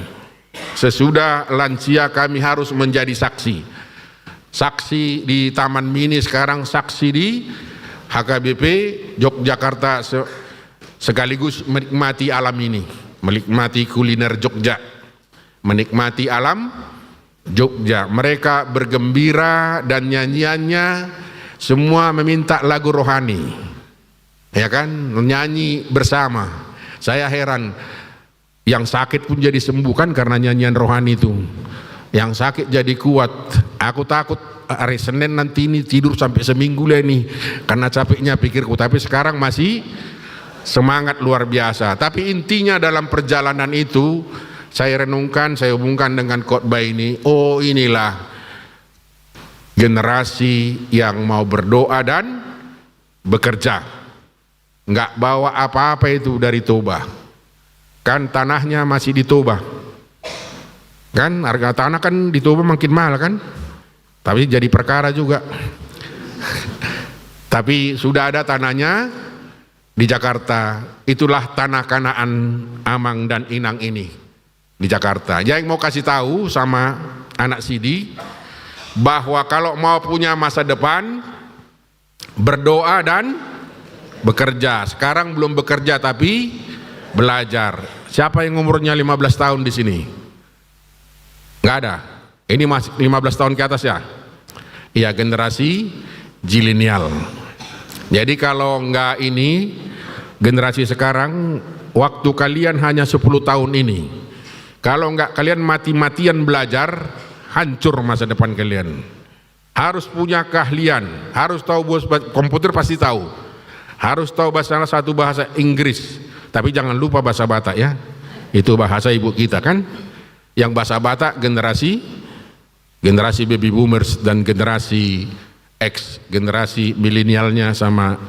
sesudah lansia kami harus menjadi saksi. Saksi di Taman Mini, sekarang saksi di H K B P Yogyakarta, se-, sekaligus menikmati alam ini, menikmati kuliner Jogja, menikmati alam Jogja. Mereka bergembira dan nyanyiannya semua meminta lagu rohani. Ya kan? Nyanyi bersama. Saya heran, yang sakit pun jadi sembuh kan karena nyanyian rohani itu. Yang sakit jadi kuat. Aku takut hari Senin nanti ini tidur sampai seminggu lah ini karena capeknya pikirku. Tapi sekarang masih semangat luar biasa. Tapi intinya dalam perjalanan itu, saya renungkan, saya hubungkan dengan khotbah ini. Oh, inilah generasi yang mau berdoa dan bekerja. Nggak bawa apa-apa itu dari Toba. Kan tanahnya masih di Toba. Kan harga tanah kan di Toba makin mahal kan? Tapi jadi perkara juga. Tapi sudah ada tanahnya di Jakarta. Itulah tanah Kanaan, Amang dan Inang, ini di Jakarta. Jadi mau kasih tahu sama anak sidi bahwa kalau mau punya masa depan, berdoa dan bekerja. Sekarang belum bekerja tapi belajar. Siapa yang umurnya lima belas tahun di sini? Nggak ada. Ini masih lima belas tahun ke atas ya? Iya, generasi zilenial. Jadi kalau nggak ini, generasi sekarang, waktu kalian hanya sepuluh tahun ini. Kalau nggak kalian mati-matian belajar, hancur masa depan kalian. Harus punya keahlian, harus tahu bos-, ba-, komputer pasti tahu. Harus tahu bahasa, salah satu bahasa Inggris. Tapi jangan lupa bahasa Batak ya. Itu bahasa ibu kita kan. Yang bahasa Batak generasi, generasi baby boomers dan generasi X, generasi milenialnya sama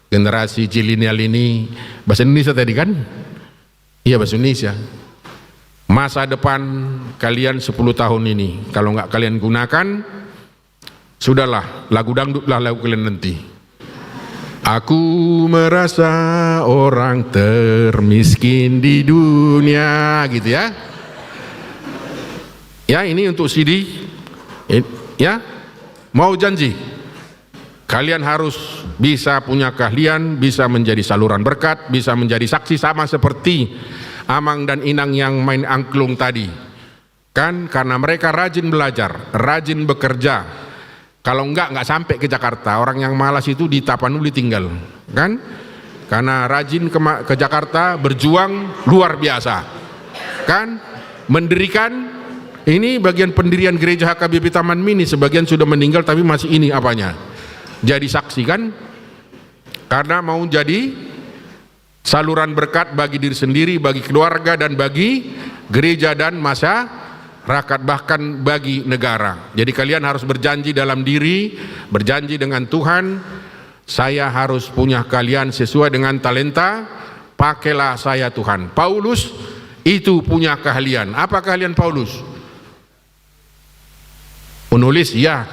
generasi zilenial ini. Bahasa Indonesia tadi kan? Iya, bahasa Indonesia. Masa depan kalian sepuluh tahun ini, kalau nggak kalian gunakan, sudahlah, lagu dangdut lah lagu kalian nanti. Aku merasa orang termiskin di dunia, gitu ya. Ya, ini untuk sidi. In-, ya, mau janji. Kalian harus bisa punya keahlian, bisa menjadi saluran berkat, bisa menjadi saksi sama seperti Amang dan Inang yang main angklung tadi. Kan, karena mereka rajin belajar, rajin bekerja. Kalau enggak, enggak sampai ke Jakarta. Orang yang malas itu di Tapanuli tinggal, kan? Karena rajin ke ma-, ke Jakarta, berjuang luar biasa. Kan? Mendirikan, ini bagian pendirian gereja H K B P Taman Mini, sebagian sudah meninggal tapi masih ini apanya. Jadi saksi kan? Karena mau jadi saluran berkat bagi diri sendiri, bagi keluarga, dan bagi gereja dan masyarakat, bahkan bagi negara. Jadi kalian harus berjanji dalam diri, berjanji dengan Tuhan, "Saya harus punya keahlian sesuai dengan talenta, pakailah saya Tuhan." Paulus itu punya keahlian. Apa keahlian Paulus? Menulis, ya.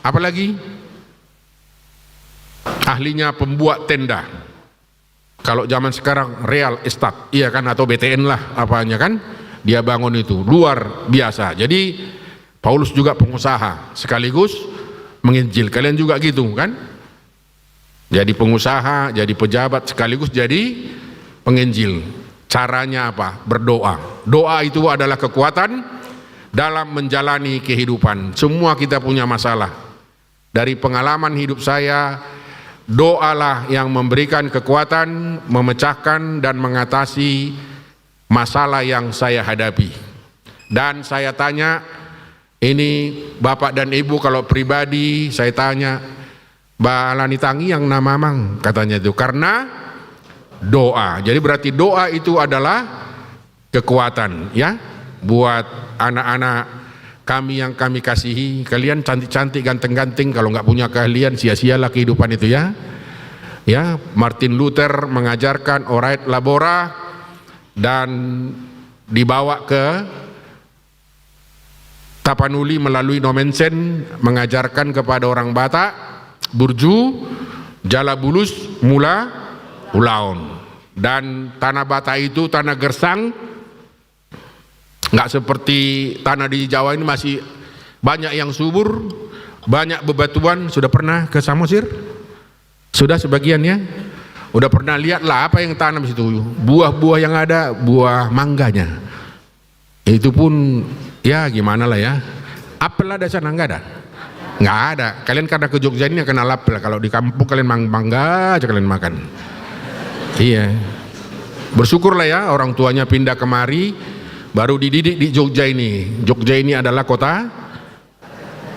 Apalagi? Ahlinya pembuat tenda. Kalau zaman sekarang real estate, iya kan, atau B T N lah apanya kan, dia bangun itu luar biasa. Jadi Paulus juga pengusaha sekaligus menginjil. Kalian juga gitu kan? Jadi pengusaha, jadi pejabat sekaligus jadi penginjil. Caranya apa? Berdoa. Doa itu adalah kekuatan dalam menjalani kehidupan. Semua kita punya masalah. Dari pengalaman hidup saya, doalah yang memberikan kekuatan, memecahkan dan mengatasi masalah yang saya hadapi. Dan saya tanya, ini Bapak dan Ibu, kalau pribadi saya tanya, "Ba ala ni tangiang na, Amang?" katanya itu, karena doa. Jadi berarti doa itu adalah kekuatan, ya. Buat anak-anak kami yang kami kasihi, kalian cantik-cantik, ganteng-ganteng, kalau nggak punya keahlian, sia-sialah kehidupan itu, ya. Ya, Martin Luther mengajarkan Ora et Labora dan dibawa ke Tapanuli melalui Nommensen, mengajarkan kepada orang Batak, Burju, jala bulus mula ulaon. Dan tanah Batak itu tanah gersang, nggak seperti tanah di Jawa ini, masih banyak yang subur, banyak bebatuan. Sudah pernah ke Samosir? Sudah sebagian ya? Udah pernah lihat lah apa yang tanam situ? Buah-buah yang ada, buah mangganya. Itu pun ya gimana lah ya. Apel ada sana, nggak ada? Nggak ada. Kalian karena ke Jogja ini kenal apel. Kalau di kampung kalian mang-, mangga aja kalian makan. Iya. Bersyukurlah ya, orang tuanya pindah kemari, baru dididik di Jogja ini. Jogja ini adalah kota,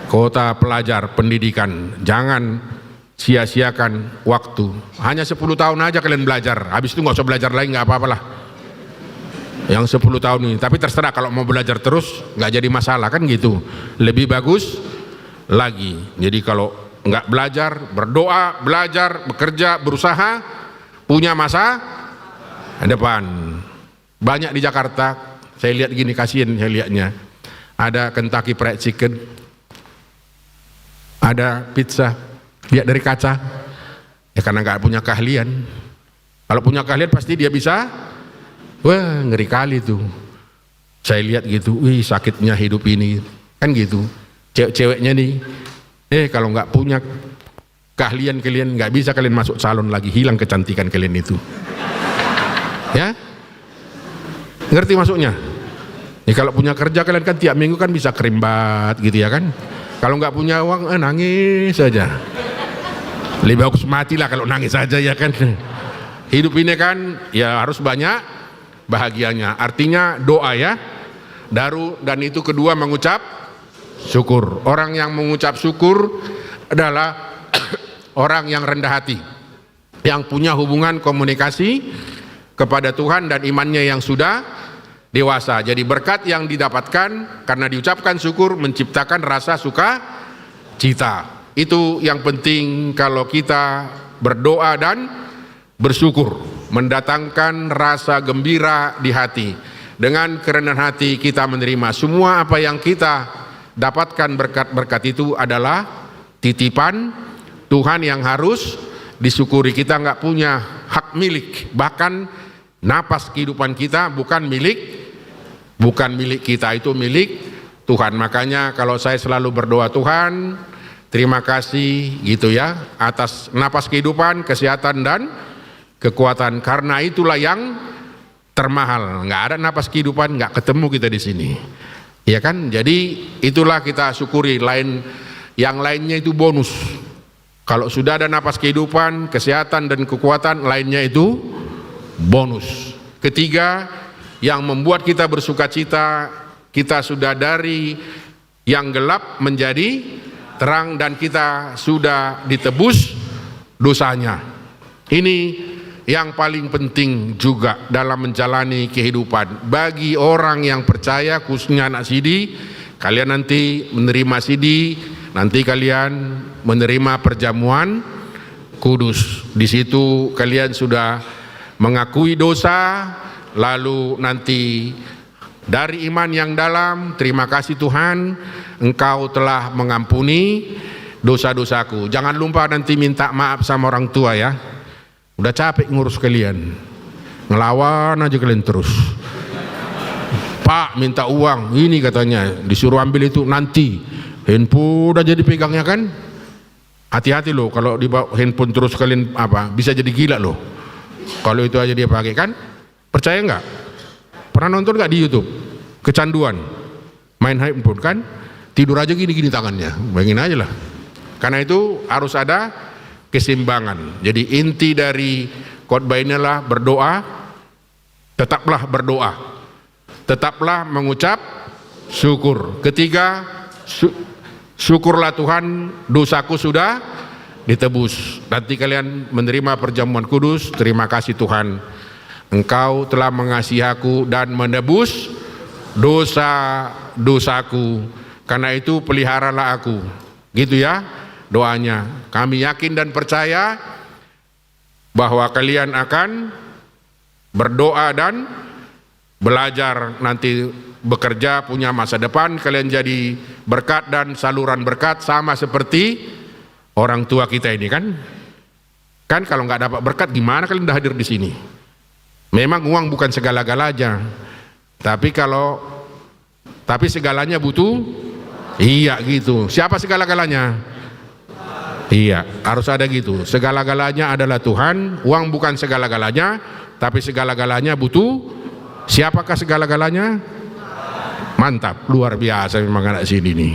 kota pelajar, pendidikan. Jangan sia-siakan waktu. Hanya sepuluh tahun aja kalian belajar, habis itu nggak usah belajar lagi, nggak apa-apalah. Yang sepuluh tahun ini, tapi terserah, kalau mau belajar terus nggak jadi masalah, kan gitu. Lebih bagus lagi. Jadi kalau nggak belajar, berdoa, belajar, bekerja, berusaha, punya masa depan. Banyak di Jakarta, saya lihat gini, kasihan saya lihatnya. Ada Kentucky Fried Chicken, ada pizza, lihat dari kaca. Ya, karena nggak punya keahlian. Kalau punya keahlian pasti dia bisa. Wah, ngeri kali tuh. Saya lihat gitu, wih, sakitnya hidup ini. Kan gitu. Cewek-ceweknya nih, eh, kalau nggak punya keahlian kalian, nggak bisa kalian masuk salon lagi, hilang kecantikan kalian itu. Ya? Ngerti maksudnya? Ya, kalau punya kerja kalian kan tiap minggu kan bisa krimbat gitu ya kan? Kalau nggak punya uang, eh, nangis saja. Lebih bagus matilah kalau nangis saja ya kan? Hidup ini kan ya harus banyak bahagianya. Artinya doa ya. Daru, dan itu kedua mengucap syukur. Orang yang mengucap syukur adalah orang yang rendah hati, yang punya hubungan komunikasi kepada Tuhan dan imannya yang sudah dewasa. Jadi berkat yang didapatkan karena diucapkan syukur menciptakan rasa sukacita. Itu yang penting kalau kita berdoa dan bersyukur, mendatangkan rasa gembira di hati. Dengan kerendahan hati kita menerima semua apa yang kita dapatkan, berkat-berkat itu adalah titipan Tuhan yang harus disyukuri. Kita nggak punya hak milik, bahkan napas kehidupan kita bukan milik, bukan milik kita, itu milik Tuhan. Makanya kalau saya selalu berdoa, "Tuhan, terima kasih," gitu ya, "atas napas kehidupan, kesehatan, dan kekuatan, karena itulah yang termahal." Nggak ada napas kehidupan, nggak ketemu kita di sini. Ya kan? Jadi itulah kita syukuri, lain, yang lainnya itu bonus. Kalau sudah ada napas kehidupan, kesehatan, dan kekuatan, lainnya itu bonus. Ketiga, yang membuat kita bersukacita, kita sudah dari yang gelap menjadi terang dan kita sudah ditebus dosanya. Ini yang paling penting juga dalam menjalani kehidupan. Bagi orang yang percaya, khususnya anak sidi, kalian nanti menerima sidi, nanti kalian menerima perjamuan kudus. Di situ kalian sudah mengakui dosa, lalu nanti dari iman yang dalam, "Terima kasih Tuhan, Engkau telah mengampuni dosa-dosaku." Jangan lupa nanti minta maaf sama orang tua ya. Udah capek ngurus kalian. Ngelawan aja kalian terus. "Pak, minta uang." Ini katanya, disuruh ambil itu nanti. Handphone aja dipegangnya kan. Hati-hati loh, kalau dibawa handphone terus kalian apa, bisa jadi gila loh. Kalau itu aja dia pakai kan. Percaya nggak? Pernah nonton nggak di YouTube? Kecanduan. Main handphone kan, tidur aja gini-gini tangannya. Bayangin aja lah. Karena itu harus ada keseimbangan. Jadi inti dari khotbah inilah berdoa, tetaplah berdoa. Tetaplah mengucap syukur. Ketiga, su-, syukurlah Tuhan, dosaku sudah ditebus. Nanti kalian menerima perjamuan kudus, "Terima kasih Tuhan, Engkau telah mengasihi aku dan menebus dosa-dosaku. Karena itu peliharalah aku." Gitu ya doanya. Kami yakin dan percaya bahwa kalian akan berdoa dan belajar, nanti bekerja, punya masa depan, kalian jadi berkat dan saluran berkat sama seperti orang tua kita ini, kan? Kan kalau nggak dapat berkat, gimana kalian udah hadir di sini? Memang uang bukan segala-galanya, tapi kalau, tapi segalanya butuh, iya gitu. Siapa segala-galanya? Iya, harus ada gitu. Segala-galanya adalah Tuhan, uang bukan segala-galanya, tapi segala-galanya butuh. Siapakah segala-galanya? Mantap, luar biasa memang anak sini nih.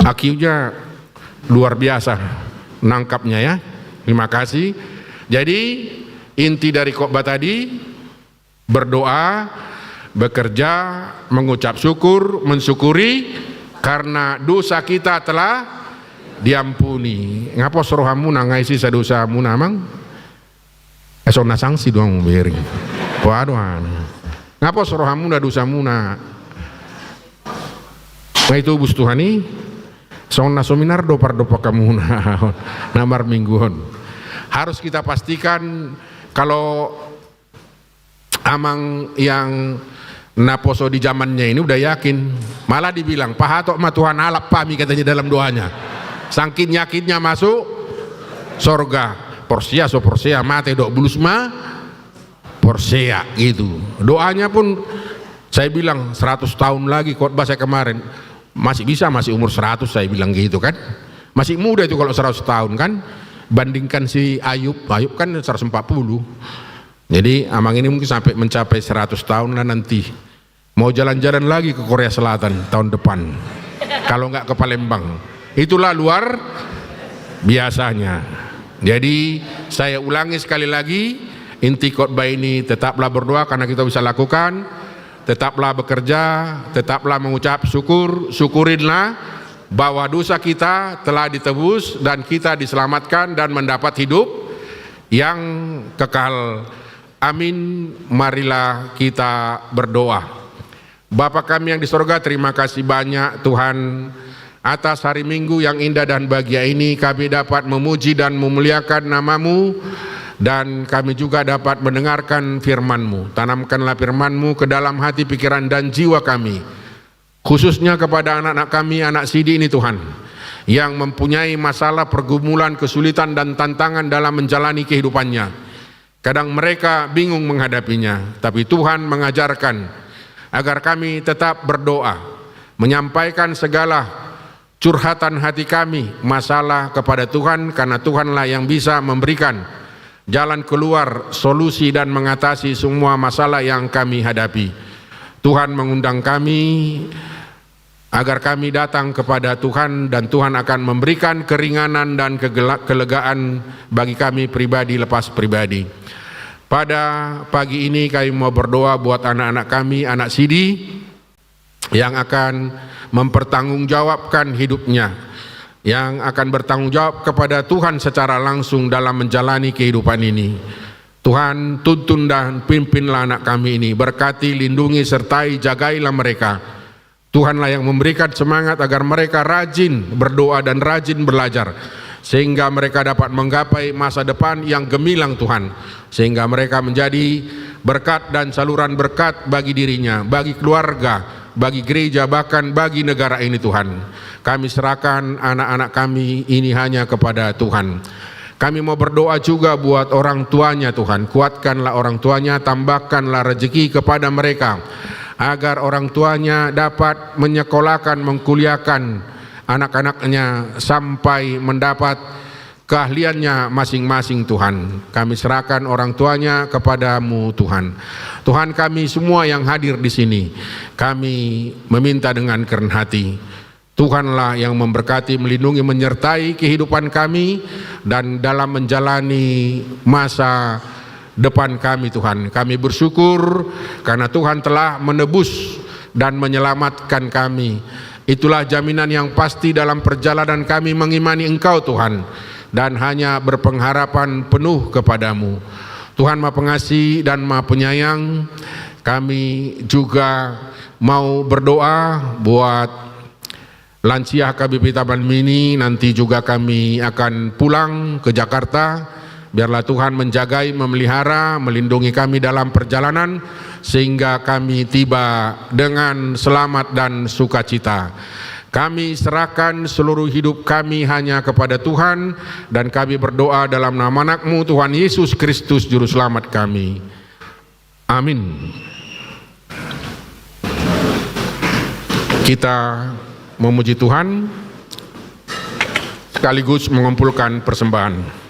IQ-nya luar biasa nangkapnya, ya. Terima kasih. Jadi, inti dari khotbah tadi, berdoa, bekerja, mengucap syukur, mensyukuri karena dosa kita telah diampuni. Nga pos rohamuna, nga isi sadosamuna, Amang? Eh, songon na sangsi do hamu, Bering. Waduh, anu. Nga pos rohamuna, dosamuna? Nga itobus Tuhan i? Songon na so minar do pardopak hamuna na marminggu on. Harus kita pastikan, kalau Amang yang na poso di zamannya ini udah yakin. Malah dibilang, "Pahatok ma Tuhan, alap hami," katanya dalam doanya. Sangkin yakinnya masuk sorga. Porsea so porsea, mate dohot bulus ma porsea, gitu. Doanya pun, saya bilang, "Seratus tahun lagi," khotbah saya kemarin, "masih bisa, masih umur seratus," saya bilang gitu, kan. Masih muda itu kalau seratus tahun, kan. Bandingkan si Ayub, Ayub kan seratus empat puluh. Jadi, Amang ini mungkin sampai mencapai seratus tahun lah nanti. Mau jalan-jalan lagi ke Korea Selatan tahun depan. Kalau nggak ke Palembang. Itulah luar biasanya. Jadi, saya ulangi sekali lagi, inti khotbah ini, tetaplah berdoa karena kita bisa lakukan, tetaplah bekerja, tetaplah mengucap syukur, syukurinlah bahwa dosa kita telah ditebus dan kita diselamatkan dan mendapat hidup yang kekal. Amin. Marilah kita berdoa. Bapa kami yang di sorga, terima kasih banyak, Tuhan, atas hari Minggu yang indah dan bahagia ini. Kami dapat memuji dan memuliakan nama-Mu, dan kami juga dapat mendengarkan firman-Mu. Tanamkanlah firman-Mu ke dalam hati, pikiran, dan jiwa kami, khususnya kepada anak-anak kami, anak Sidi ini, Tuhan, yang mempunyai masalah, pergumulan, kesulitan, dan tantangan dalam menjalani kehidupannya. Kadang mereka bingung menghadapinya, tapi Tuhan mengajarkan agar kami tetap berdoa, menyampaikan segala curhatan hati kami, masalah kepada Tuhan, karena Tuhanlah yang bisa memberikan jalan keluar, solusi, dan mengatasi semua masalah yang kami hadapi. Tuhan mengundang kami agar kami datang kepada Tuhan, dan Tuhan akan memberikan keringanan dan kegela-, kelegaan bagi kami pribadi lepas pribadi. Pada pagi ini kami mau berdoa buat anak-anak kami, anak Sidi, yang akan mempertanggungjawabkan hidupnya, yang akan bertanggung jawab kepada Tuhan secara langsung dalam menjalani kehidupan ini. Tuhan, tuntun dan pimpinlah anak kami ini. Berkati, lindungi, sertai, jagailah mereka. Tuhanlah yang memberikan semangat agar mereka rajin berdoa dan rajin belajar, sehingga mereka dapat menggapai masa depan yang gemilang, Tuhan, sehingga mereka menjadi berkat dan saluran berkat bagi dirinya, bagi keluarga, bagi gereja, bahkan bagi negara ini, Tuhan. Kami serahkan anak-anak kami ini hanya kepada Tuhan. Kami mau berdoa juga buat orang tuanya, Tuhan. Kuatkanlah orang tuanya, tambahkanlah rezeki kepada mereka, agar orang tuanya dapat menyekolahkan, mengkuliahkan anak-anaknya sampai mendapat keahliannya masing-masing, Tuhan. Kami serahkan orang tuanya kepada-Mu, Tuhan. Tuhan, kami semua yang hadir di sini, kami meminta dengan kerendahan hati. Tuhanlah yang memberkati, melindungi, menyertai kehidupan kami dan dalam menjalani masa depan kami, Tuhan. Kami bersyukur karena Tuhan telah menebus dan menyelamatkan kami. Itulah jaminan yang pasti dalam perjalanan kami mengimani Engkau, Tuhan, dan hanya berpengharapan penuh kepada-Mu. Tuhan Maha Pengasih dan Maha Penyayang, kami juga mau berdoa buat lansia H K B P Taman Mini. Nanti juga kami akan pulang ke Jakarta. Biarlah Tuhan menjagai, memelihara, melindungi kami dalam perjalanan, sehingga kami tiba dengan selamat dan sukacita. Kami serahkan seluruh hidup kami hanya kepada Tuhan, dan kami berdoa dalam nama Anak-Mu, Tuhan Yesus Kristus, Juru Selamat kami. Amin. Kita memuji Tuhan sekaligus mengumpulkan persembahan.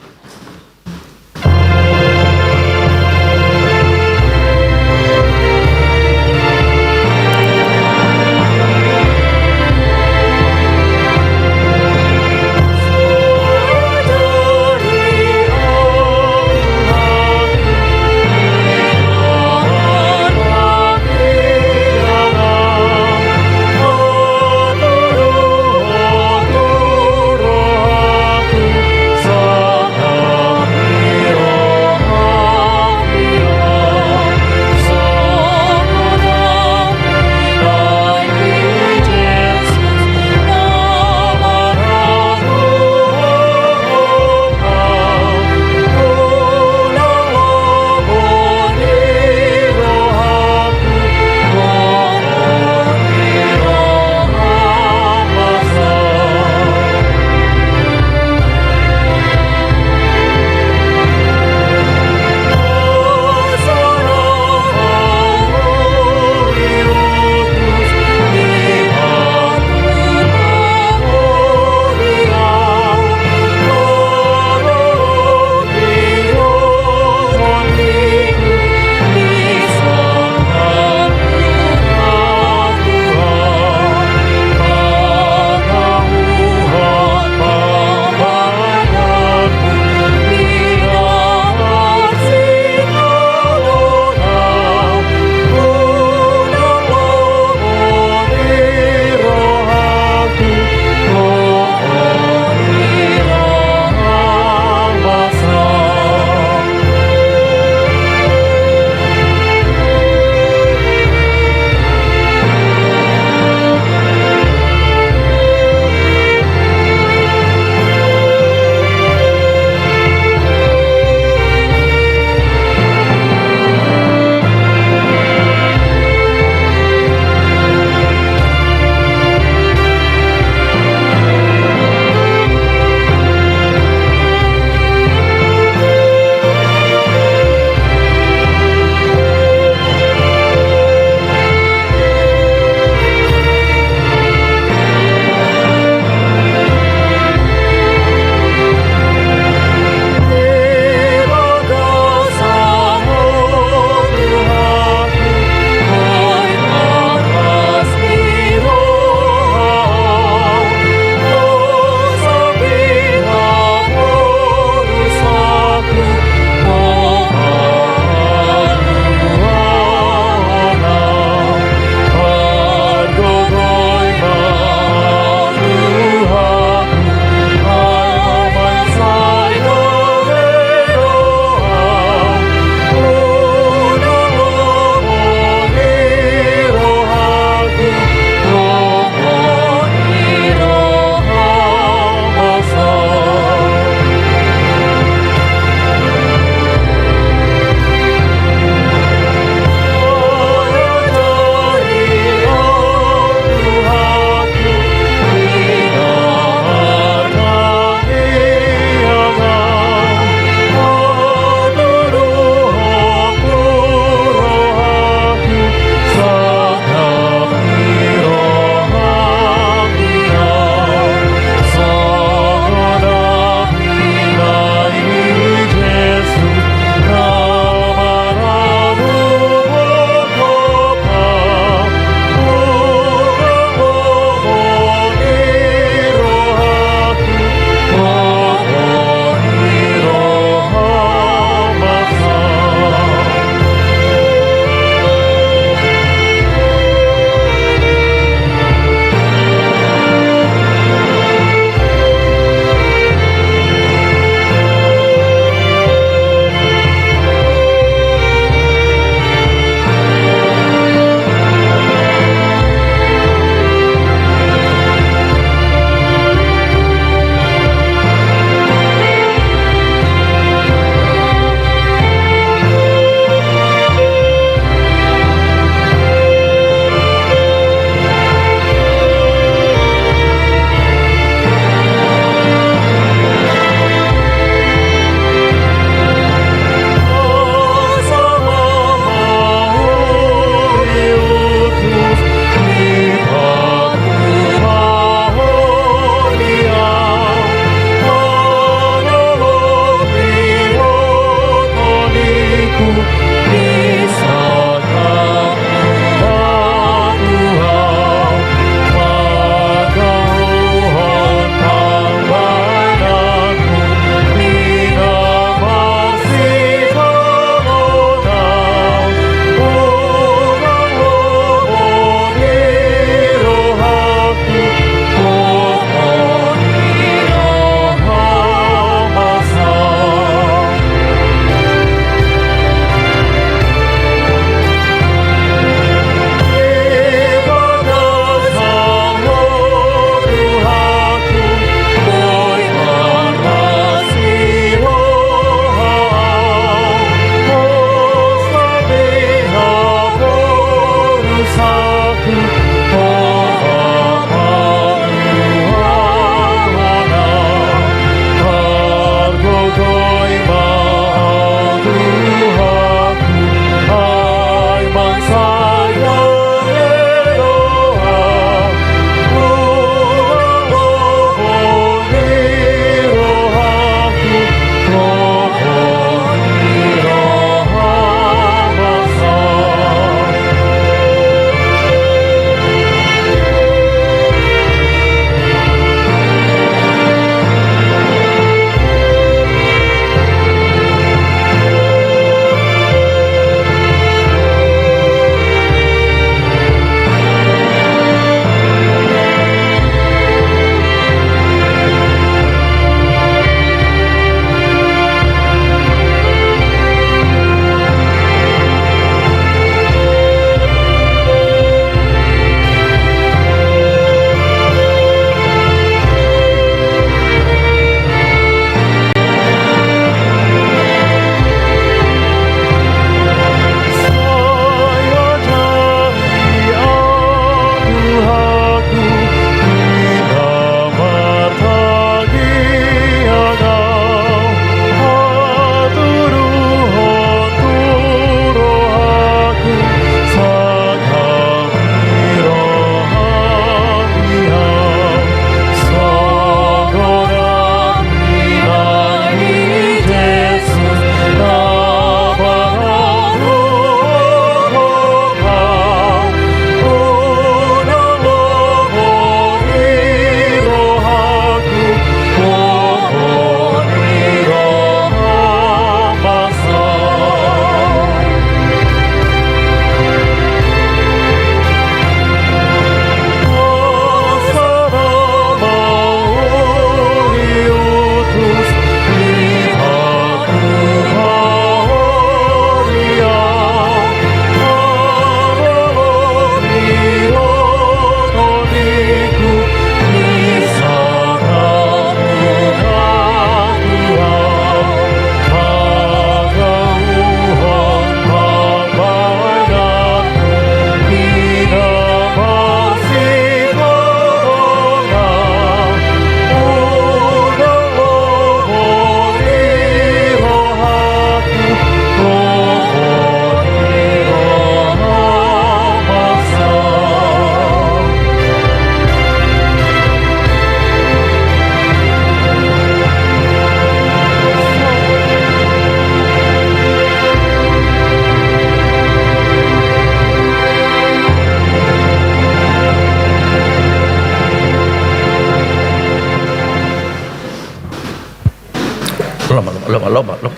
Lomak, lomak, lomak, lomak, lomak,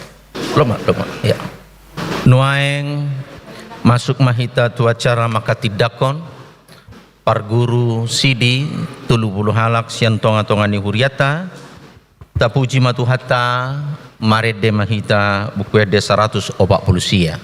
lomak, lomak. Ya. Nuaeng masuk ma hita tu acara manghatindanghon parguru sidi tolu pulu halak sian tonga-tonga ni hurianta. Tapuji ma Tuhanta, marende ma hita Buku Ende saratus opat pulu sia.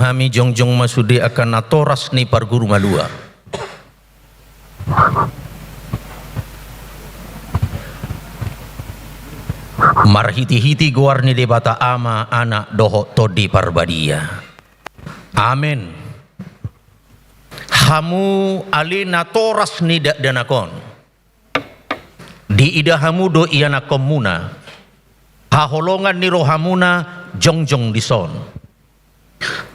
Ami jongjong ma sude angka natoras ni parguru malua. Marhitehite goar ni Debata Ama, Anak dohot Tondi Parbadia. Amen. Hamu ale natoras ni dakdanak on, diida hamu do ianakkonmuna, haholongan ni rohamuna jongjong dison.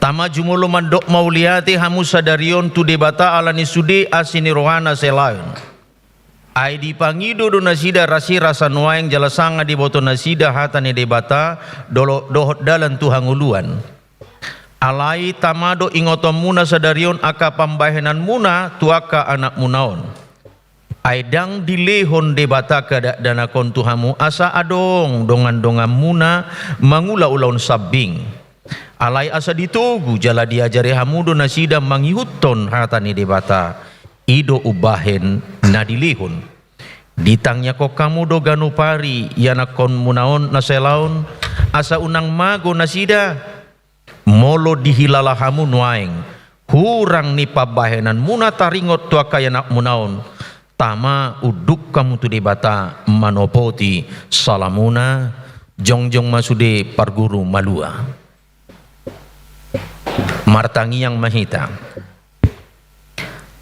Tama, jumolo mandok mauliate hamu sadari on tu Debata ala ni sude asi ni rohana sai laon. Ai dipangido do nasida rasirasa nuaeng jala sanga diboto nasida hata ni Debata dolo-, dohot dalan tu hangoluan. Alai tama do ingotonmuna sadari on angka pambahenanmuna tu angka anakmuna on. Ai ndang dilehon Debata angka dakdanak on tu hamu asa adong dongandonganmuna mangula ulaon sambing. Alai asa ditogu jala diajari hamu do nasida mangihuthon hata ni Debata, i do umbahen na dilehon. Ditangiangkon hamu do ganup ari ianakkonmuna on na sai laon, asa unang mago nasida. Molo dihilala hamu nuaeng hurang ni pambahenanmuna taringot tu angka ianakmuna on, tama unduk hamu tu Debata manopoti salamuna. Jongjong ma sude parguru malua. Martangiang ma hita.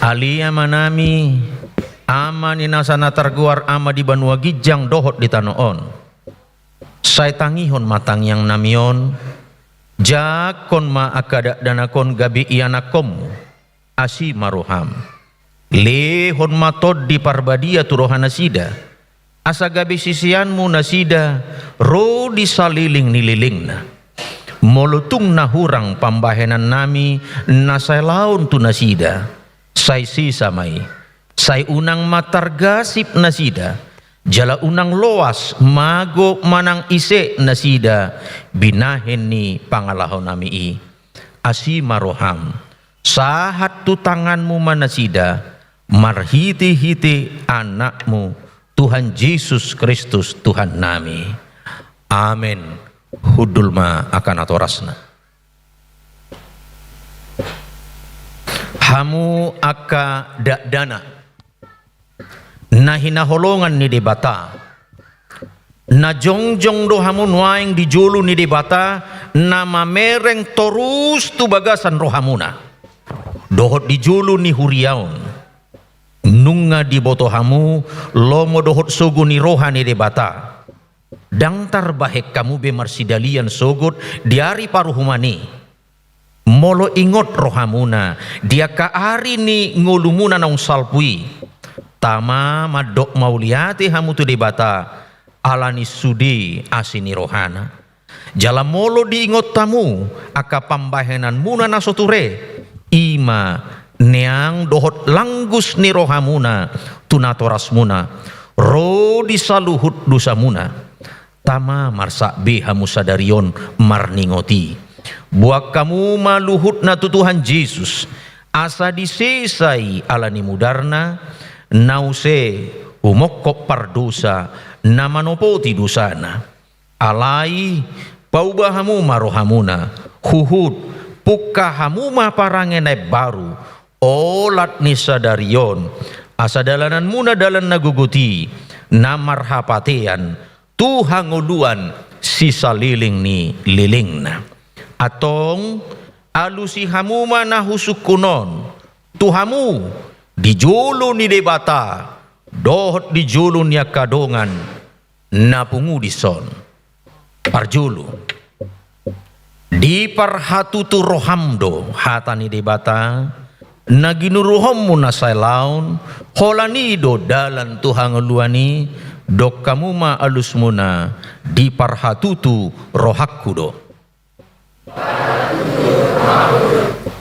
Ale Amanami, Ama ni nasa na targoar Ama di banua ginjang dohot di tano on. Sai tangihon ma tangiangnami on, jangkon ma angka dakdanak on gabe ianakkonmu, asi ma roham. Lehon ma Tondi Parbadia tu rohanasida, asa gabe siseanmu nasida ro di saleleng ni lelengna. Molo tung na hurang pambahenannami na sai laon tu nasida, sai sesa ma i. Sai unang ma targasip nasida, jala unang loas mago manang ise nasida binahen ni pangalahonami i. Asi ma roham, sahat tu tanganmu ma nasida, marhitehite Anakmu, Tuhan Jesus Kristus Tuhannami. Amen. Hundul ma angka natorasna. Hamu angka dakdanak na hinaholongan ni Debata, na jongjong do hamu nuaeng di jolo ni Debata, na mamereng torus tu bagasan rohamuna dohot di jolo ni huria on. Nunga diboto hamu lomo dohot sogo ni roha ni Debata. Ndang tarbahen hamu be marsidalian sogot di ari paruhuman i. Molo ingot rohamuna di angka ari ni ngolumuna naung salpu i, tama mandok mauliate hamu tu Debata ala ni sude asi ni rohana. Jala molo diingot hamu angka pambahenanmuna na so ture, i ma neang dohot langgus ni rohamuna tu natorasmuna, ro di saluhut dosamuna. Tama marsak be hamu sadari on marningot i. Boan hamu ma luhutna tu Tuhan Jesus, asa disesa i ala ni mudarna, na use humongkop pardosa na manopoti dosana. Alai, pauba hamu ma rohamuna, huhut pungka hamu ma parange na imbaru, olat ni sadari on, asa dalananmuna dalan na gogot i, na marhapatean tu hangoluan sisaleleng ni lelengna. Antong, alusi hamu ma na husungkun on tu hamu di jolo ni Debata dohot di jolo ni angka dongan na pungu dison. Parjolo, diparhatutu roham do hata ni Debata na ginuruhonmu na sai laon, holan i do dalan tu hangoluan i. Dok hamu ma alusmuna, diparhatutu rohangku do.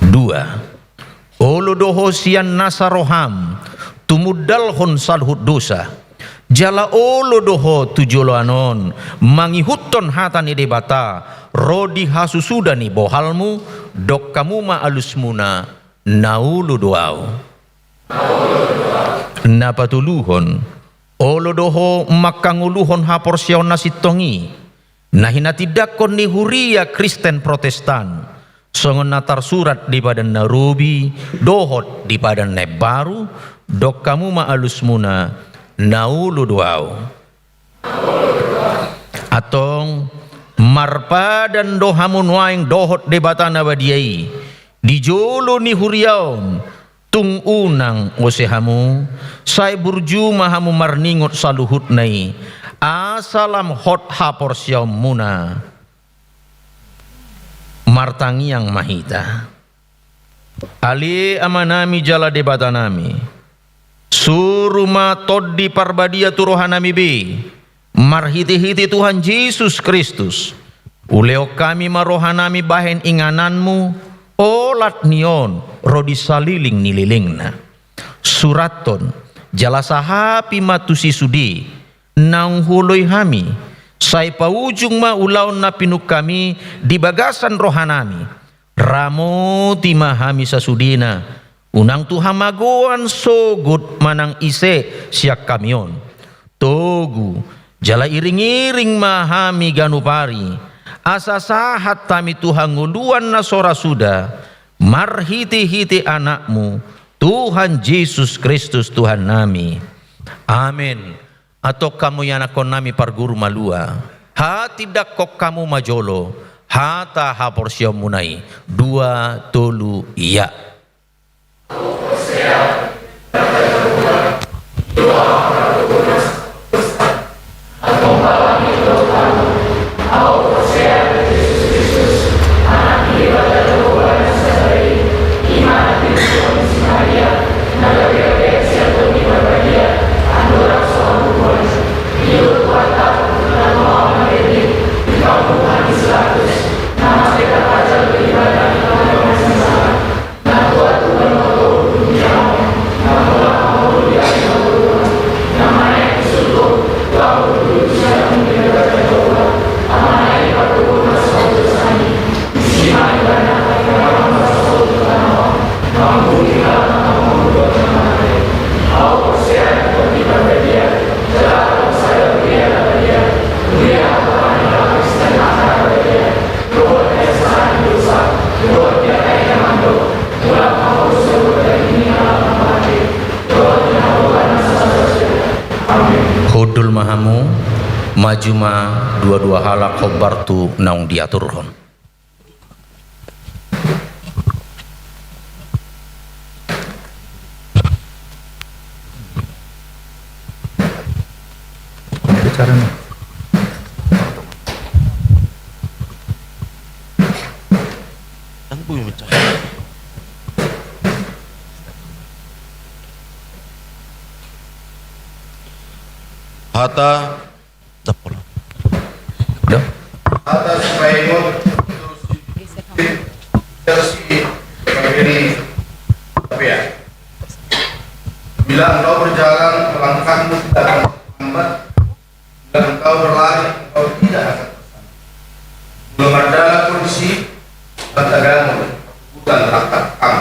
Dua. Olo do ho sian nasa roham tumundalhon saluhut dosa, jala olo do ho tu joloan on mangihuthon hata ni Debata ro di hasusuda ni bohalmu. Dok hamu ma alusmuna, na olo do ahu. Na patoluhon, olo do ho mangkangoluhon haporseaon na sintong i, na hinatindangkon ni huria Kristen Protestan, Songon na tarsurat di Padan na Robi dohot di Padan na Imbaru, dok hamu ma alusmuna, na olo do ahu. Antong, marpadan do hamu nuaeng dohot Debata na badia i, di jolo ni huria on, tung unang ose hamu, sai burju ma hamu marningot saluhutna i, asa lam hot haporseaonmuna. Martangiang ma hita. Ale Amanami jala Debatanami, suru ma Tondi Parbadia tu rohanami be, marhitehite Tuhan Jesus Kristus, ulehon hami ma rohanami bahen ingananmu, olat ni on ro di salelenglelengna. Surathon jala sahapi ma tusi sude naung huoloi hami, sai paujung ma ulaon na pinungka i di bagasan rohanami. Ramoti ma hami sasudena, unang tu hamagoan sogot manang ise sian hami on. Togu jala iringiring ma hami ganup ari, asa sahat hami tu hangoluan na so ra suda, marhitehite Anakmu, Tuhan Jesus Kristus Tuhannami. Amen. Antong hamu ianakkonnami parguru malua, hatindangkon hamu ma jolo hata haporseaonmuna i. Dua, tolu, ia. Hundul ma hamu, maju ma dua-dua halak hombar tu naung diaturhon. Hata Hata sipaingot. Bila engkau berjalan, langkahmu tidak akan terlambat. Bila engkau berlari, engkau tidak akan tersandung. Molo mardalan ho disi, ndang tagamon, bukan rangkat am.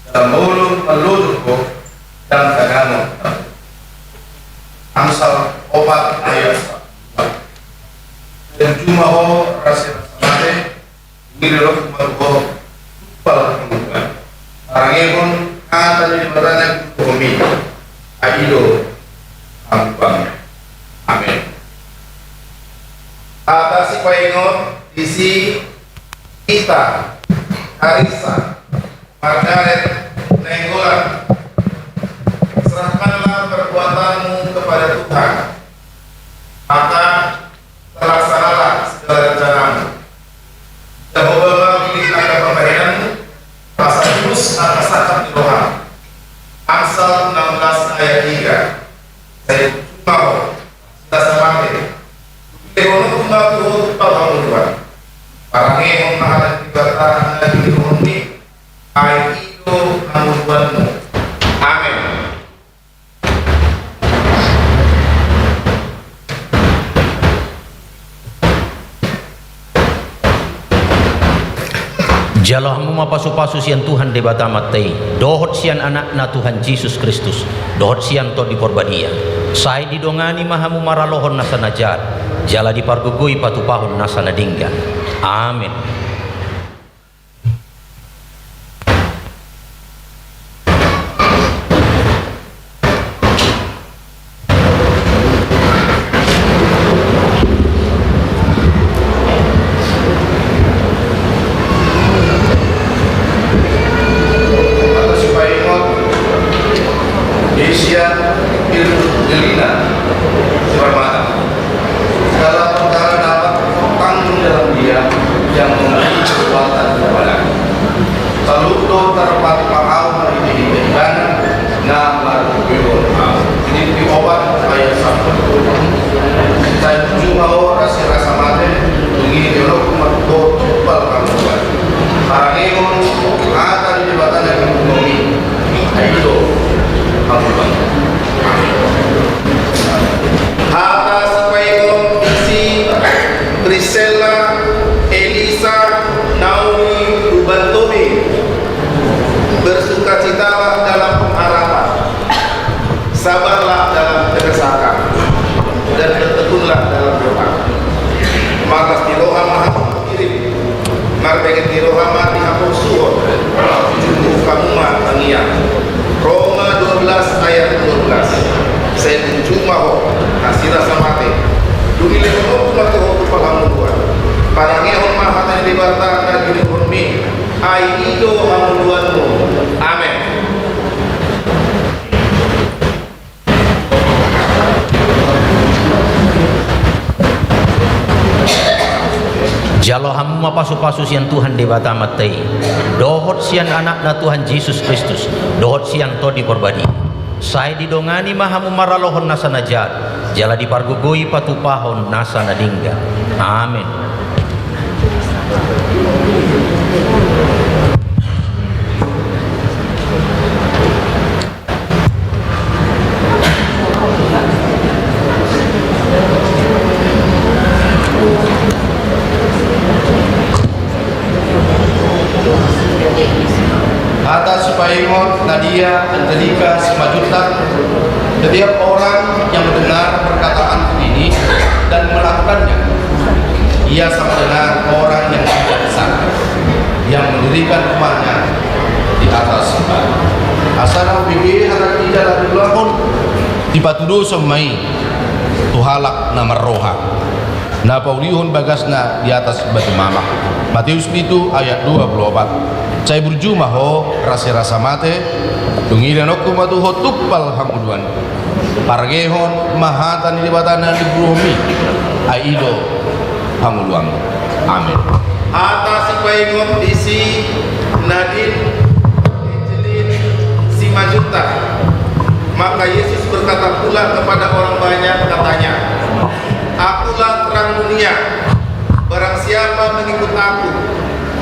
Jala molo marlojong ho, ndang tagamon. Amsal opat ayat sampulu. Burju ma ho rasa mate, dung i ro ma tu ho tumpal panguhuman. Parangehon hata ni Debata na hugogomi, ai i do hamuliateonna. Amen. Hata sipaingot, disi Ita, Arisa, Margaret Nainggolan. Serahkanlah perbuatanmu kepada Tuhan, maka terlaksanalah segala rencanamu. Jahowa ma milik angka pambahenanmu, asa tulus angka sangkap ni roham. Amsal enam belas ayat tiga. Sai burju ma ho, sai las ma ho. Dilehon ma tu ho tumpal hamuliateon. Parangehon ma hata ni Debata na dilehon i, ai i do hamuliateonmu. Amen. Jalo hamu ma pasupasu sian Tuhan Debata Amanta i, dohot sian Anakna Tuhan Jesus Kristus, dohot sian Tondi Parbadia. Sai didongani ma hamu maralohon nasa na jat, jala dipargogoi patupahon nasa na denggan. Amen. Virtus Delina Simarmata. Segala perkara dapat tertampung dalam Dia yang memberi kekuatan kepada. Saluhut do tarpatupa ahu marhitehite Ibana na marhobei ahu. Filipi opat ayat sampulu. Sai burju ma ho rasi rasa mate, dung i lehononku ma tu ho tumpal hangoluan. Parangehon hata ni Debata na ginjang i, ai i do hangoluan. Hata sipaingot disi Priscilla, Elisa, Naomi, Rubantomi. Bersukacitalah dalam pengharapan, sabarlah dalam kesesakan, dan bertekunlah dalam doa. Marlas ni roha ma hamu. Marbege ni roha ma di haporsuhon, jumbo hamu ma tangiang. Roma dua belas ayat dua belas. Sai burju ma ho, rasi rasa mate. Dung i lehononku ma tu ho tumpal hangoluan. Parangehon ma hata ni Debata na ginjang i, ai i do hangoluanmu. Amen. Jalo hamu ma pasupasu sian Tuhan Debata Amanta i, dohot sian Anakna Tuhan Jesus Kristus, dohot sian Tondi Porbadia. Sai didongani ma hamu maralohon nasa na jat, jala dipargogoi patupahon nasa na denggan. Amen. Hata sipaingot Nadia Angelika Simanjuntak, setiap orang yang mendengar perkataan ini dan melakukannya, ia sama dengan orang yang tidak bersangka, yang mendirikan rumahnya di atas batu. Asa na hubege hata i jala diulahon, dipatudoshon ma i tu halak na marroha, na paulihon bagasna di atas batu mamak. Mateus pitu ayat dua pulu opat. Sai burju ma ho, rasi rasa mate, dung i lehononku ma tu ho tumpal hangoluan. Parangehon ma hata ni Debata na niuruhonmi, ai i do hangoluanmu. Amen. Hata sipaingot disi Nadine Angelin Simanjuntak. Maka Yesus berkata pula kepada orang banyak, katanya, "Akulah terang dunia. Barang siapa mengikut Aku,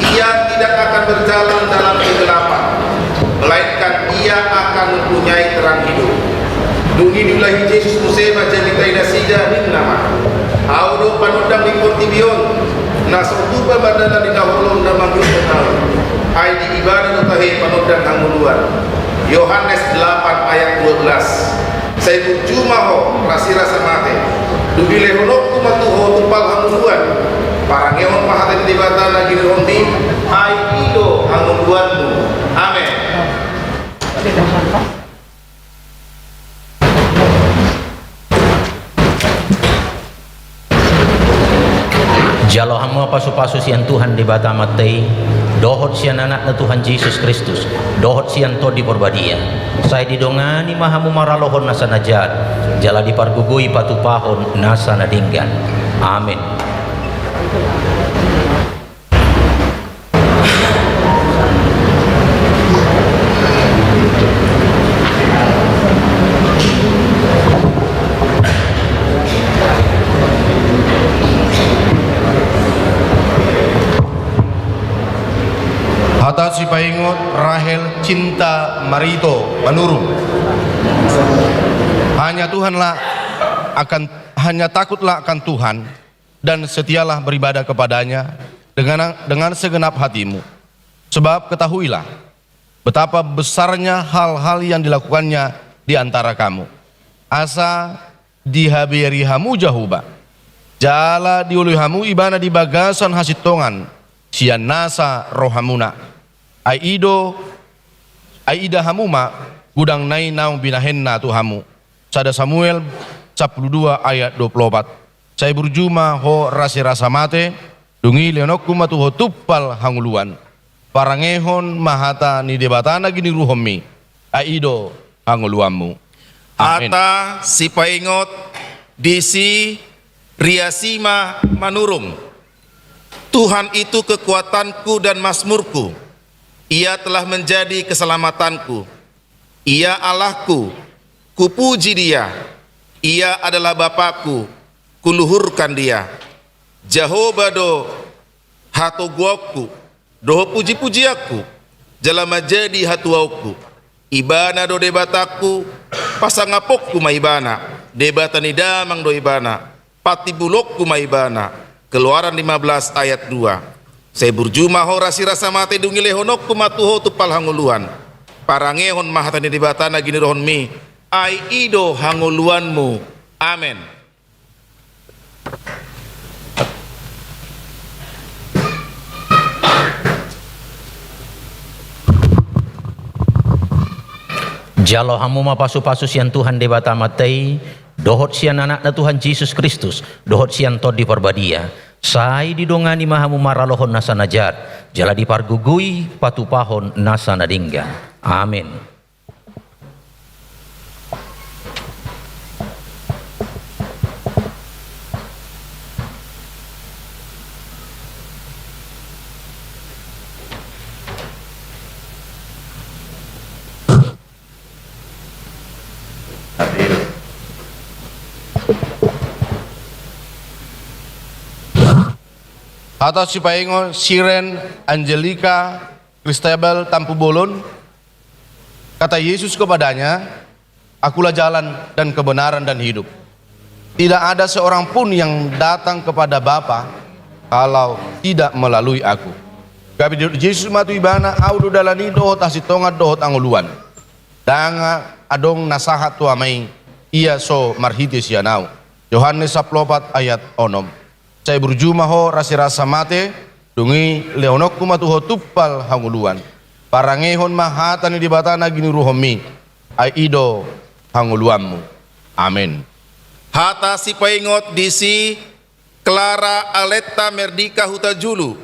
ia tidak akan berjalan dalam kegelapan, melainkan ia akan mempunyai terang hidup." Dung i diulahi Jesus muse ma jamita i nasida, ninna ma, "Ahu do panondang ni portibi on, na so tupa mardalan di na holong na mangihut Ahu, ai di Ibana do tahe panondang hangoluan." Yohanes delapan ayat dua belas. Sai burju ma ho, rasi rasa mate, dung i lehononku ma tu ho tumpal hangoluan. Parangehon ma hata ni Debata na ginohonmi, ai i do hangoluanmu. Amen. Jalo hamu ma pasupasu sian Tuhan Debata Amanta i, dohot sian Anakna Tuhan Jesus Kristus, dohot sian Tondi Porbadia. Sai didongani ma hamu maralohon nasa na jat, jala dipargogoi patupahon nasa na denggan. Amen. Hata sipaingot Rahel Cinta Marito Manurung. Hanya Tuhanlah akan, hanya takutlah akan Tuhan, dan setialah beribadah kepada-Nya dengan, dengan segenap hatimu. Sebab ketahuilah betapa besarnya hal-hal yang dilakukan-Nya di antara kamu. Asa dihabiri hamu Jahowa, jala dioloi hamu Ibana di bagasan hasintongan sian nasa rohamuna. Ai i do, ai ida hamu ma godangna i naung binahenna tu hamu. Sada Samuel sampulu dua ayat dua pulu opat. Sai burju ma ho, rasi rasa mate, dung i lehononku ma tu ho tumpal hangoluan. Parangehon ma hata ni Debata na giniruhonmi, ai i do hangoluanmu. Amin. Hata sipaingot disi riasima manurung. Tuhan itu kekuatanku dan mazmurku. Ia telah menjadi keselamatanku. Ia Allahku, kupuji Dia. Ia adalah Bapakku, kuluhurkan Dia. Jahowa do hatoguaonku dohot pujipujianku, jala manjadi hatuaonku. Ibana do Debatangku, pasangaponku ma Ibana. Debata ni damang do Ibana, patimbulonku ma Ibana. Keluaran lima belas ayat dua. Sai burju ma ho rasirasa mate dung dilehononku ma tu ho tumpal hangoluan. Parangehon ma hata ni Debata na giniuruhonmi, ai i do hangoluanmu. Amen. Jalo hamu ma pasupasu sian Tuhan Debata Amanta i, dohot sian Anakna Tuhan Jesus Kristus, dohot sian Tondi Parbadia. Sai didongani ma hamu maralohon nasa na jat, jala dipargogoi patupahon nasa na denggan. Amen. Hata sipaingot siren Angelika Kristabel Tampubolon. Kata Yesus kepadanya, "Akulah jalan dan kebenaran dan hidup. Tidak ada seorang pun yang datang kepada Bapa kalau tidak melalui Aku." Gabe didok Jesus ma tu ibana, "Ahu do dalan i dohot hasintongan dohot hangoluan. Ndang adong na sahat tu Ama i, ia so marhite sian Ahu." Yohanes sampulu opat ayat onom. Sai burju ma ho rasirasa mate, dung i lehononku ma tu ho tumpal hangoluan. Parangehon ma hata ni Debata na giniuruhonmi, ai i do hangoluanmu. Amen. Hata sipaingot disi Clara Aletta Merdika Hutajulu.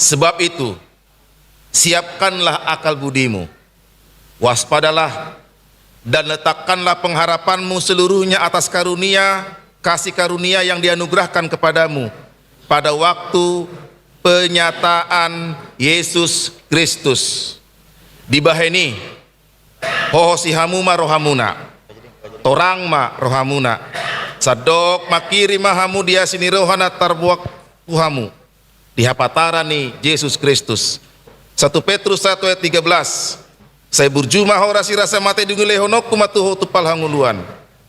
Sebab itu, siapkanlah akal budimu. Waspadalah dan letakkanlah pengharapanmu seluruhnya atas karunia, kasih karunia yang dianugerahkan kepadamu pada waktu penyataan Yesus Kristus. Dibahen i, hohosi hamu ma rohamuna, torang ma rohamuna, sandok mangkirim ma hamu di asi ni roha na tarboan tu hamu di hapataran ni Jesus Kristus. Satu Petrus satu ayat tiga belas. Sai burju ma ho rasirasa mate, dung i lehononku ma tu ho tumpal hangoluan.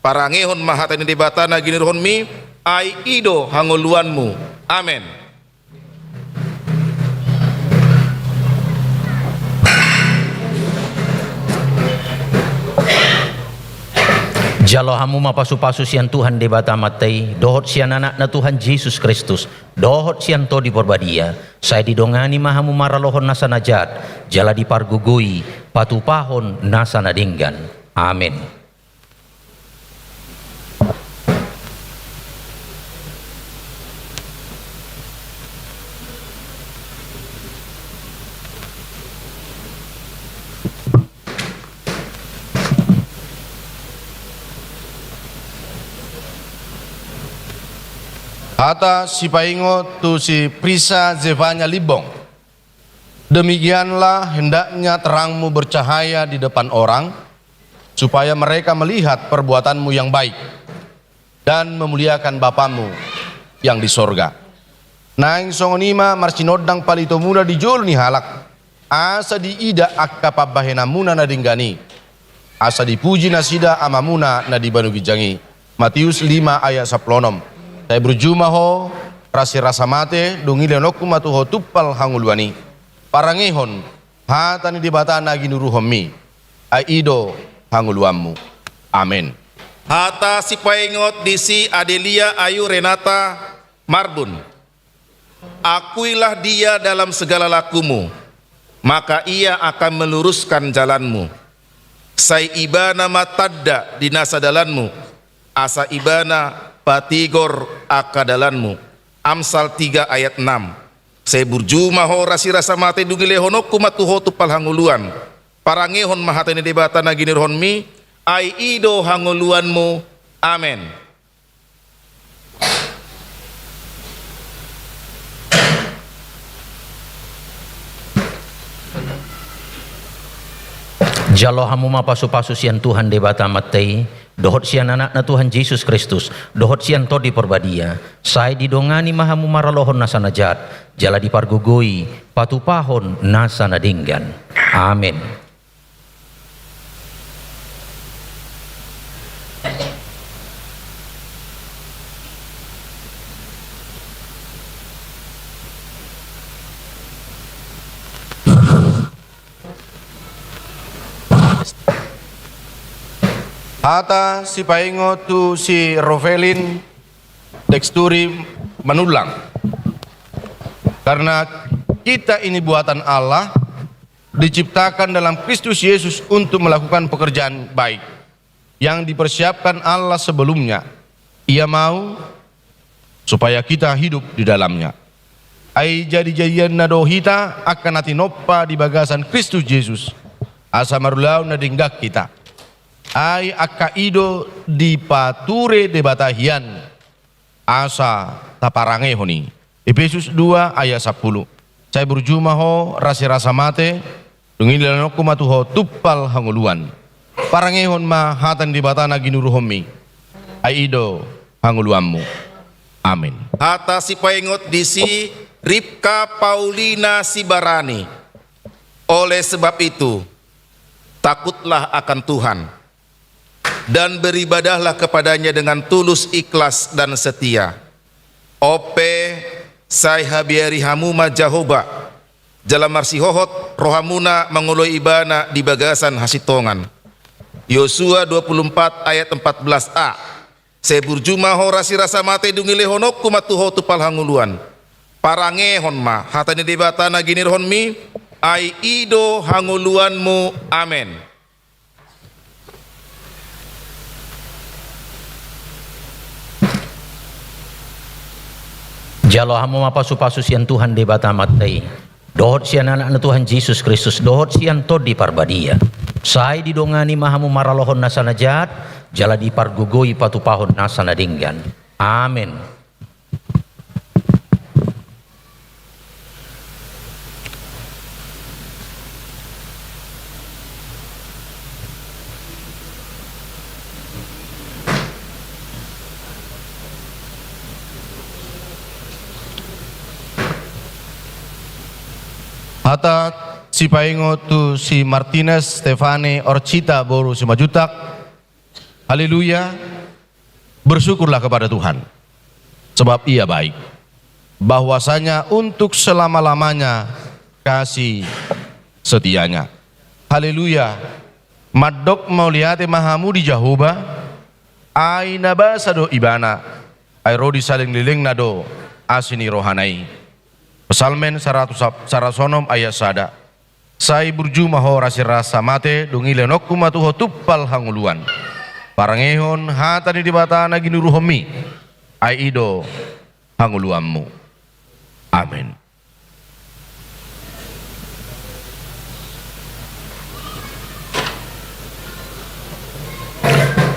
Parangehon ma hata ni Debata na giniuruhonmi, ai i do hangoluanmu. Amen. Jalo hamu ma pasupasu sian Tuhan Debata Amanta i, dohot sian Anakna Tuhan Jesus Kristus, dohot sian Tondi Parbadia, sai didongani ma hamu maralohon nasa na jat, jala dipargogoi patupahon nasa na denggan. Amen. Hata sipaingot tu si Prisa Zevanya Limbong. Demikianlah hendaknya terangmu bercahaya di depan orang, supaya mereka melihat perbuatanmu yang baik dan memuliakan Bapamu yang di sorga. Naeng songon i ma marsinondang palitomuna di jolo ni halak, asa diida angka pambahenanmuna na denggan i, asa dipuji nasida Amamuna na di banua ginjang i. Matius lima ayat sampulu onom. Sai burju ma ho rasirasa mate, dung i lehononku ma tu ho tumpal hangoluan i. Parangehon hata ni Debata na giniuruhonmi, ai i do hangoluanmu. Amen. Hata sipaingot disi Adelia Ayu Renata Marbun. Akuilah Dia dalam segala lakumu, maka Ia akan meluruskan jalanmu. Sai Ibana ma tanda di nasa dalanmu, asa Ibana patigor angka dalanmu. Amsal tiga ayat enam. Sai burju ma ho rasirasa mate, dung i lehononku ma tu ho tumpal hangoluan. Parangehon ma hata ni Debata na giniuruhonmi, ai i do hangoluanmu. Amen. Jalo hamu ma pasu-pasu sian Tuhan Debata Amanta i, dohot sian Anakna Tuhan Jesus Kristus, dohot sian Tondi Parbadia, sai didongani ma hamu maralohon nasa na jat, jala dipargogoi patupahon nasa na denggan. Amen. Hata sipaingot tu si Rovelin Teksturi Manullang. Karena kita ini buatan Allah, diciptakan dalam Kristus Yesus untuk melakukan pekerjaan baik yang dipersiapkan Allah sebelumnya. Ia mau supaya kita hidup di dalamnya. Ai jadi-jadianna do hita angka na tinompa di bagasan Kristus Jesus, asa marulaon na denggan hita. Ai angka i do dipature Debata hian, asa taparangehon i. Epesus dua ayat sampulu. Sai burju ma ho rasirasa mate, dung i lehononku ma tu ho tumpal hangoluan. Parangehon ma hata ni Debata na ginuruhonmi, ai i do hangoluanmu. Amen. Hata sipaingot disi Ripka Paulina Sibarani. Oleh sebab itu, takutlah akan Tuhan dan beribadahlah kepada-Nya dengan tulus, ikhlas, dan setia. On pe, sai habiari hamu ma Jahowa, jala marsihohot rohamuna mangoloi Ibana di bagasan hasintongan. Yosua dua puluh empat ayat empat belas a. Sai burju ma ho rasirasa mate, dung i lehononku ma tu ho tumpal hangoluan. Parangehon ma hata ni Debata na ginuruhonmi, ai i do hangoluanmu. Amen. Jalo hamu ma pasu-pasu sian Tuhan Debata Amanta i, dohot sian Anakna Tuhan Jesus Kristus, dohot sian Tondi Parbadia. Sai didongani ma hamu maralohon nasa na jat, jala dipargogoi patupahon nasa na denggan. Amen. Hata sipaingot tu si Martinez Stefani Orcita boru Simanjuntak. Haleluya. Bersyukurlah kepada Tuhan, sebab Ia baik, bahwasanya untuk selama-lamanya kasih setia-Nya. Haleluya. Mandok mauliate ma hamu di Jahowa, ai na basa do Ibana, ai ro di salelenglelengna do asi ni rohana i. Psalmen saratus, saratus onom ayat sada. Sai burju ma ho rasirasa mate, dung i lehononku ma tu ho tumpal hangoluan. Parangehon hata ni Debata na ginuruhonmi, ai i do hangoluanmu. Amen.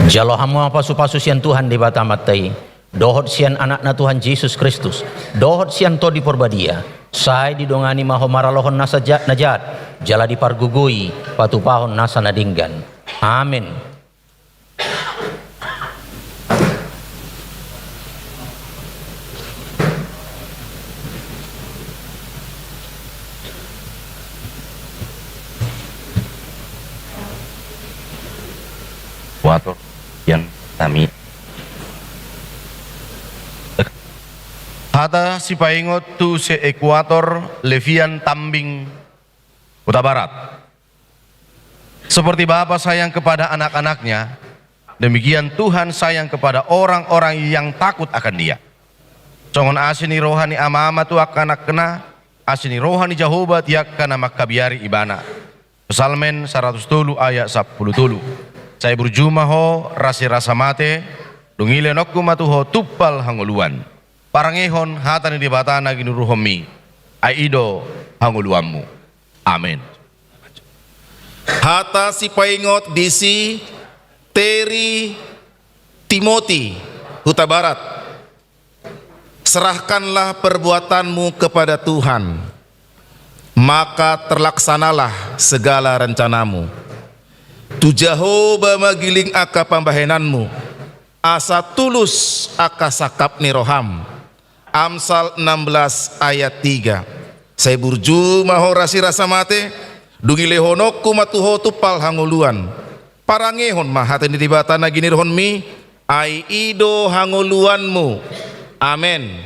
Jalo hamu ma pasu-pasu sian Tuhan Debata Amanta i, dohot sian Anakna Tuhan Jesus Kristus, dohot sian Tondi Parbadia, sai didongani ma ho maralohon nasa ja-, na jat, jala dipargogoi patupahon nasa na denggan. Amen. Kuator, Yan, Tami. Hata sipaingot tu se-Ekuator, Levian Tambing, Hutabarat. Seperti bapa sayang kepada anak-anaknya, demikian Tuhan sayang kepada orang-orang yang takut akan Dia. Songon asi ni roha ni ama-ama tu angka anakna, asi ni roha ni Jahowa tu angka na mangkabiari Ibana. Psalmen saratus tolu ayat sampulu tolu. Sai burju ma ho rasirasa mate, dung i lehononku ma tu ho tumpal hangoluan. Parangehon hata ni Debata na ginuruhonmi, ai i do hangoluanmu. Amen. Hata sipaingot disi Teri Timoti, Hutabarat. Serahkanlah perbuatanmu kepada Tuhan, maka terlaksanalah segala rencanamu. Tu Jahowa ma giling angka pambahenanmu, asa tulus angka sangkap ni roham. Amsal enam belas ayat tiga. Sai burju ma ho rasirasa mate, dung i lehononku ma tu ho tumpal hangoluan. Parangehon ma hata ni Debata na ginirhonmi, ai i do hangoluanmu. Amen.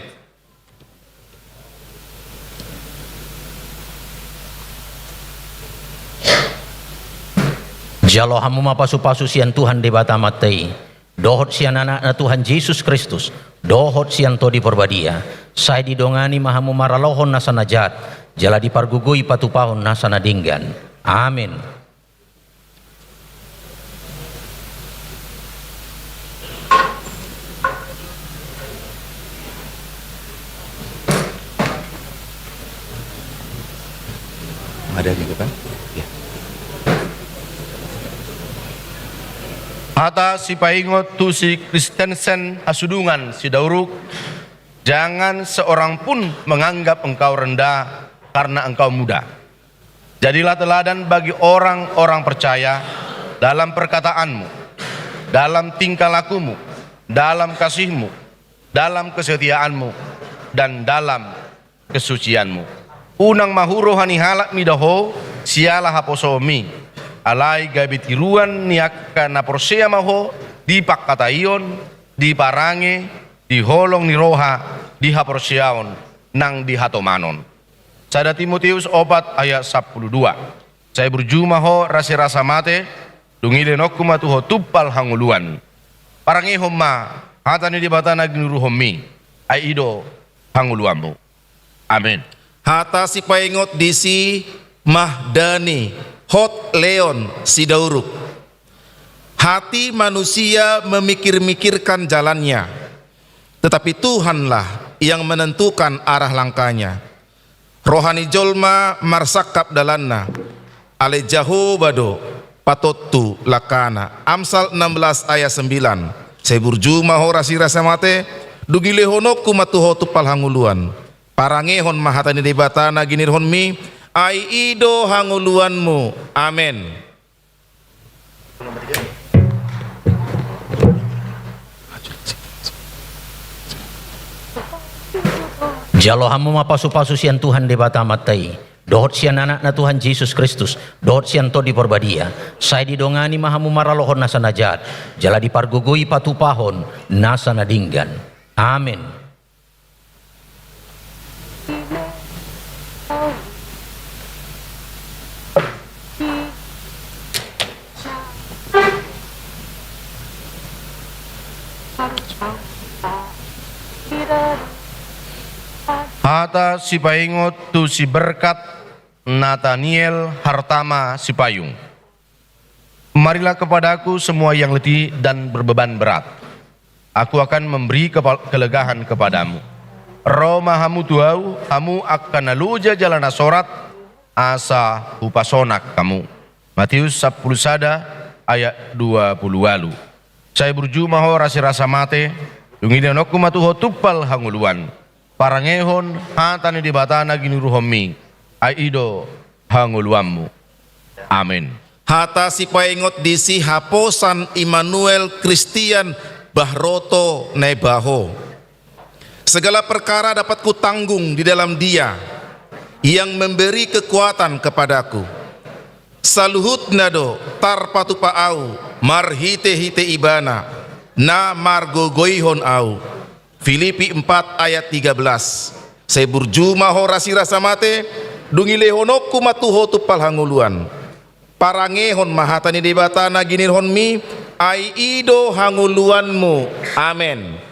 Jalo hamu ma pasupasu sian Tuhan Debata Amanta i, dohot sian Anakna Tuhan Jesus Kristus, dohot sian Tondi Parbadia. Sai didongani ma hamu maralohon nasa na jat, jala dipargogoi patupahon nasa na denggan. Amen. Ada di depan? Ya. Hata sipaingot tu si Kristensen Hasudungan Sidauruk, jangan seorang pun menganggap engkau rendah karena engkau muda. Jadilah teladan bagi orang-orang percaya dalam perkataanmu, dalam tingkah lakumu, dalam kasihmu, dalam kesetiaanmu, dan dalam kesucianmu. Unang ma hu roha ni halak mida ho siala haposoonmi, alai gabe tiruan ni angka na porsea ma ho di pangkataion, di parange, di holong ni roha, di haporseaon, nang di hatomanon. Sada Timoteus opat ayat sampulu dua. Sai burju ma ho rasirasa mate, dung i lehononku ma tu ho tumpal hangoluan. Parangehon ma hata ni Debata na ginuruhonmi, ai i do hangoluanmu. Amen. Hata sipaingot disi Mahdani, hot Leon Sidauruk. Hati manusia memikir-mikirkan jalannya, tetapi Tuhanlah yang menentukan arah langkahnya. Roha ni jolma marsangkap dalanna, alai Jahowa do patontu langkana. Amsal enam belas ayat sembilan. Sai burju ma ho rasirasa mate, dung i lehononku ma tu ho tumpal hangoluan. Parangehon ma hata ni Debata na ginirhonmi, ai i do hangoluanmu. Amen. Jalo hamu ma pasupasu sian Tuhan Debata Amanta i, dohot sian Anakna Tuhan Jesus Kristus, dohot sian Tondi Parbadia. Sai didongani ma hamu maralohon nasa na jat, jala dipargogoi patupahon nasa na denggan. Amen. Hata sipaingot tu si Berkat Nataniel Hartama Sipayung. Marilah kepadaku semua yang letih dan berbeban berat. Aku akan memberi kepa-, kelegahan kepadamu. Ro ma hamu tu ahu, hamu angka na loja jala na sorat, asa hupasonang hamu. Matius sampulu sada ayat dua pulu ualu. Sai burju ma ho rasirasa mate, dung i lehononku ma tu ho tumpal hangoluan. Parangehon hata ni Debata na ginuruhonmi, ai i do hangoluanmu. Amen. Hata sipaingot disi haposan Immanuel Christian Bahroto Naibaho. Segala perkara dapat kutanggung di dalam Dia yang memberi kekuatan kepadaku. Saluhutna do tarpatupa ahu marhitehite Ibana na margogoihon ahu. Filipi empat ayat tiga belas. Sai burju ma ho rasirasa mate, dung i lehononku ma tu ho tumpal hangoluan. Parangehon ma hata ni Debata na ginirhonmi, ai i do hangoluanmu. Amen.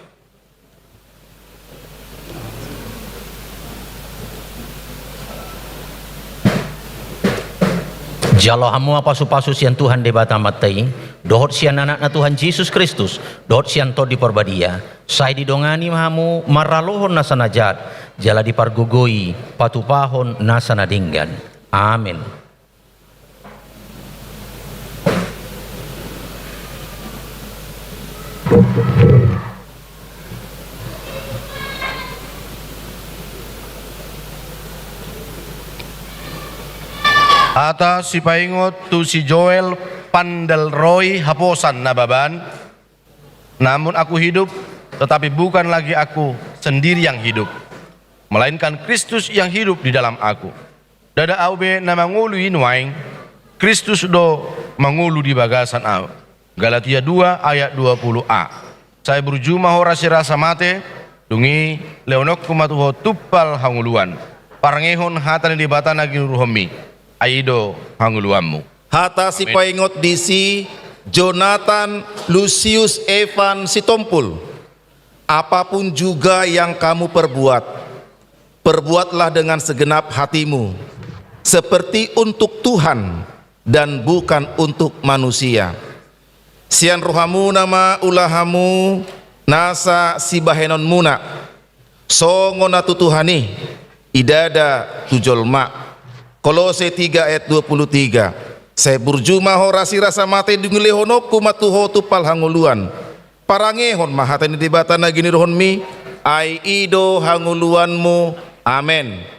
Jalo hamu ma pasupasu sian Tuhan Debata Amanta i, dohot sian Anakna Tuhan Jesus Kristus, dohot sian Tondi Parbadia. Sai didongani ma hamu maralohon nasa na jat, jala dipargogoi patupahon nasa na denggan. Amen. Hata sipaingot tu si Joel Pandalroi, Haposan Nababan. Namun aku hidup, tetapi bukan lagi aku sendiri yang hidup, melainkan Kristus yang hidup di dalam aku. Ndada ahu be na mangolu i nuaeng, Kristus do mangolu di bagasan ahu. Galatia dua ayat dua puluh a. Sai burju ma ho rasirasa mate, dung i lehononku ma tu ho tumpal hangoluan. Parangehon hata ni Debata na ginuruhonmi, ai i do hangoluanmu. Hata sipaingot disi Jonathan Lucius Evan Sitompul. Apapun juga yang kamu perbuat, perbuatlah dengan segenap hatimu, seperti untuk Tuhan dan bukan untuk manusia. Sian rohamuna ma ulahamu nasa sibahenonmuna, songon na tu Tuhan i, i ndada tu jolma. Kolose tiga ayat dua puluh tiga. Sai burju ma ho rasirasa mate, dung i lehononku ma tu ho tumpal hangoluan. Parangehon ma hata ni Debata na ginuruhonmi, ai i do hangoluanmu. Amen.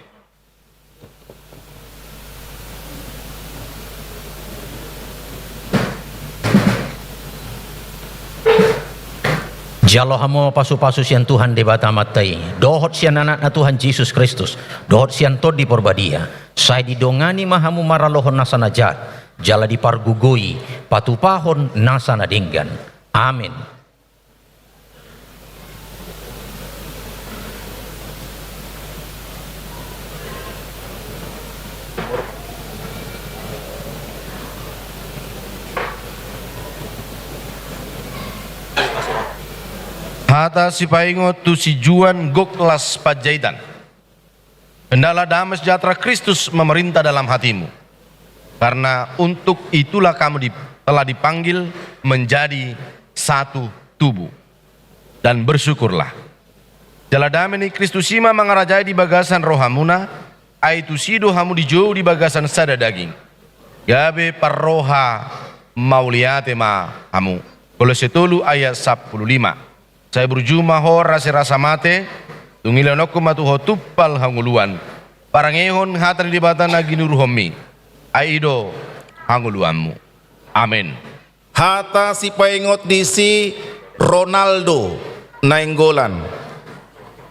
Jalo hamu ma pasupasu sian Tuhan Debata Amanta i, dohot sian Anakna Tuhan Jesus Kristus, dohot sian Tondi Porbadia. Sai didongani ma hamu maralohon nasa na jat, jala dipargogoi patupahon nasa na denggan. Amen. Hata sipaingot tu si Juan Goklas Panjaitan. Hendaklah damai sejahtera Kristus memerintah dalam hatimu, karena untuk itulah kamu di-, telah dipanggil menjadi satu tubuh. Dan bersyukurlah. Jala dame ni Kristus i ma mangarajai di bagasan rohamuna, ai tusi do hamu dijou di bagasan sada daging. Gabe parroha mauliate ma hamu. Kolose tolu ayat sampulu lima. Sai burju ma ho rasirasa mate, dung i lehononku ma tu ho tumpal hangoluan. Parangehon hata ni Debata na ginuruhonmi, ai i do hangoluanmu. Amen. Hata sipaingot disi Ronaldo Nainggolan.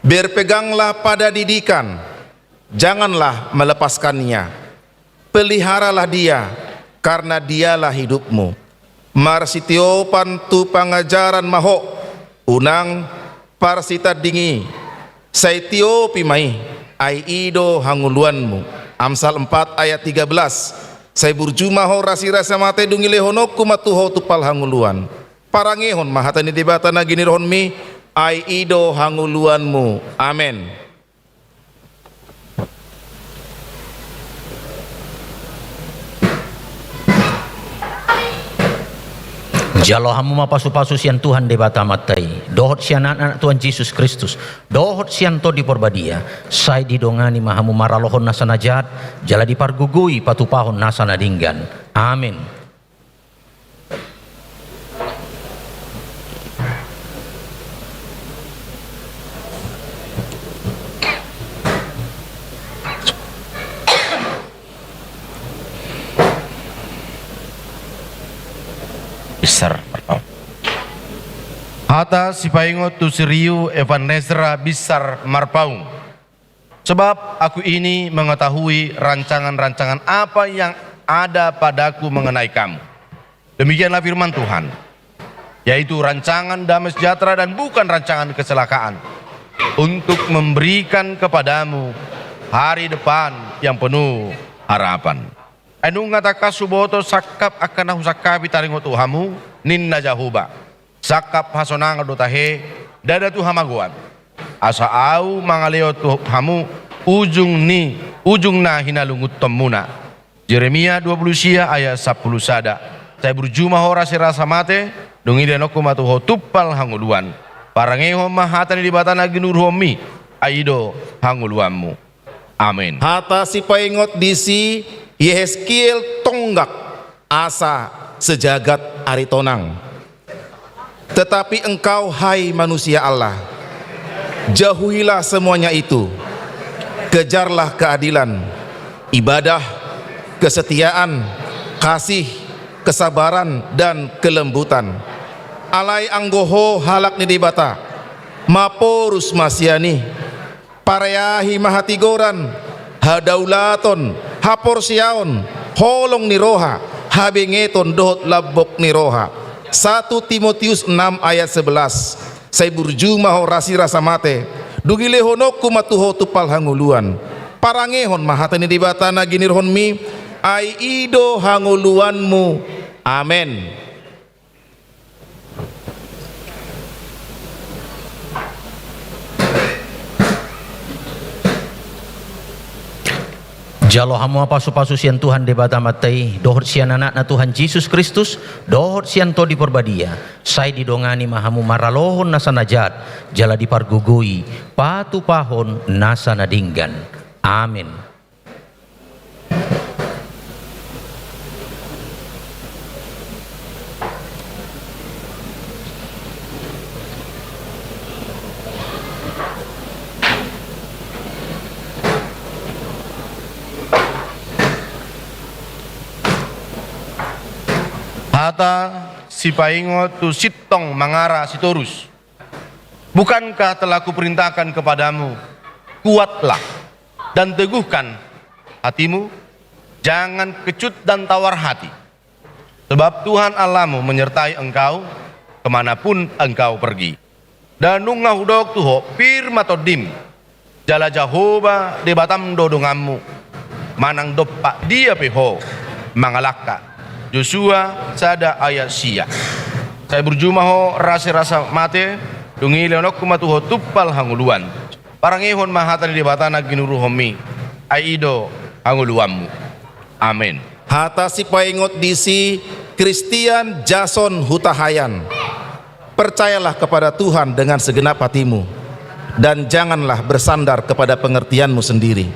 Berpeganglah pada didikan, janganlah melepaskannya. Peliharalah dia, karena dialah hidupmu. Marsitiopan tu pangajaran ma ho, unang parsitandingi, sai tiopi ma i, ai i do hangoluanmu. Amsal empat ayat tiga belas. Sai burju ma ho rasirasa mate, dung i lehononku ma tu ho tumpal hangoluan. Parangehon ma hata ni Debata na ginuruhonmi, ai i do hangoluanmu. Amen. Jalo hamu ma pasupasu sian Tuhan Debata Amanta i, dohot sian Anakna Tuhan Jesus Kristus, dohot sian Tondi Porbadia, sai didongani ma hamu maralohon nasa na jat, jala dipargogoi patupahon nasa na denggan. Amen. Bistar Marpaung. Hata sipaingot tu si Riu Evan Nezra Bistar Marpaung. Sebab aku ini mengetahui rancangan-rancangan apa yang ada padaku mengenai kamu. Demikianlah firman Tuhan, yaitu rancangan damai sejahtera dan bukan rancangan kecelakaan, untuk memberikan kepadamu hari depan yang penuh harapan. Ai nunga tangkas huboto sangkap angka na husangkapi taringot tu hamu, ninna Jahowa. Sangkap hasonangan do tahe, ndada tu hamagoan. Asa ahu mangalehon tu hamu ujung ni, ujung na hinalungunhonmuna. Jeremia dua puluh sia ayat sampulu sada. Sai burju ma ho rasirasa mate, dung i lehononku ma tu ho tumpal hangoluan. Parangehon ma hata ni Debata na ginuruhonmi, ai i do hangoluanmu. Amen. Hata sipaingot disi Yehezkiel Tonggak, Asa Sejagat Aritonang. Tetapi engkau, hai manusia Allah, jauhilah semuanya itu. Kejarlah keadilan, ibadah, kesetiaan, kasih, kesabaran, dan kelembutan. Alai anggo ho halak ni Debata, maporus ma sian i. Pareahi ma hatigoran, hadaulaton, haporseaon, holong ni roha, habengeton dohot lambok ni roha. Satu Timotius enam ayat sebelas. Sai burju ma ho rasirasa mate, dung i lehononku ma tu ho tumpal hangoluan. Parangehon ma hata ni Debata na ginirhonmi, ai i do hangoluanmu. Amen. Jalo hamu ma pasupasu sian Tuhan Debata Amanta i, dohot sian Anakna Tuhan Jesus Kristus, dohot sian Tondi Porbadia, sai didongani ma hamu maralohon nasa na jat, jala dipargogoi patupahon nasa na denggan. Amen. Hata sipaingot tu sintong mangara Sitorus. Bukankah telah kuperintahkan kepadamu, kuatlah dan teguhkan hatimu, jangan kecut dan tawar hati. Sebab Tuhan Allahmu menyertai engkau kemanapun engkau pergi. Dan nunga hudok tu ho, pir ma tondim, jala Jahowa Debatam do donganmu, manang dompak dia pe ho mangalangka. Josua sada ayat sia. Sai burju ma ho rasirasa mate, dung i lehononku ma tu ho tumpal hangoluan. Parangehon ma hata ni Debata na ginurhonmi, ai i do hangoluanmu. Amen. Hata sipaingot disi Christian Jason Hutahayan. Percayalah kepada Tuhan dengan segenap hatimu, dan janganlah bersandar kepada pengertianmu sendiri.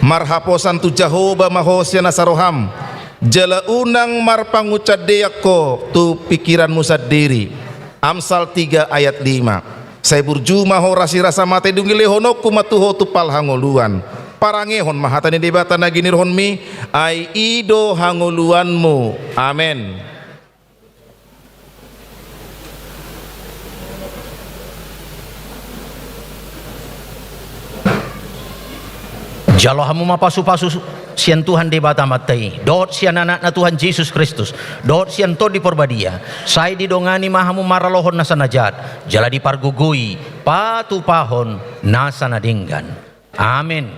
Marhaposan tu Jahowa ma ho sian nasa roham, jala unang marpangunsandean ho tu pingkiranmu sandiri. Amsal tiga ayat lima. Sai burju ma ho rasirasa mate, dung i lehononku ma tu ho tumpal hangoluan. Parangehon ma hata ni Debata na ginirhonmi, ai i do hangoluanmu. Amen. Jalo hamu ma pasupasu sian Tuhan Debata Amanta i, dohot sian Anakna Tuhan Jesus Kristus, dohot sian Tondi Porbadia, sai didongani ma hamu maralohon nasa na jat, jala dipargogoi patupahon nasa na denggan. Amen.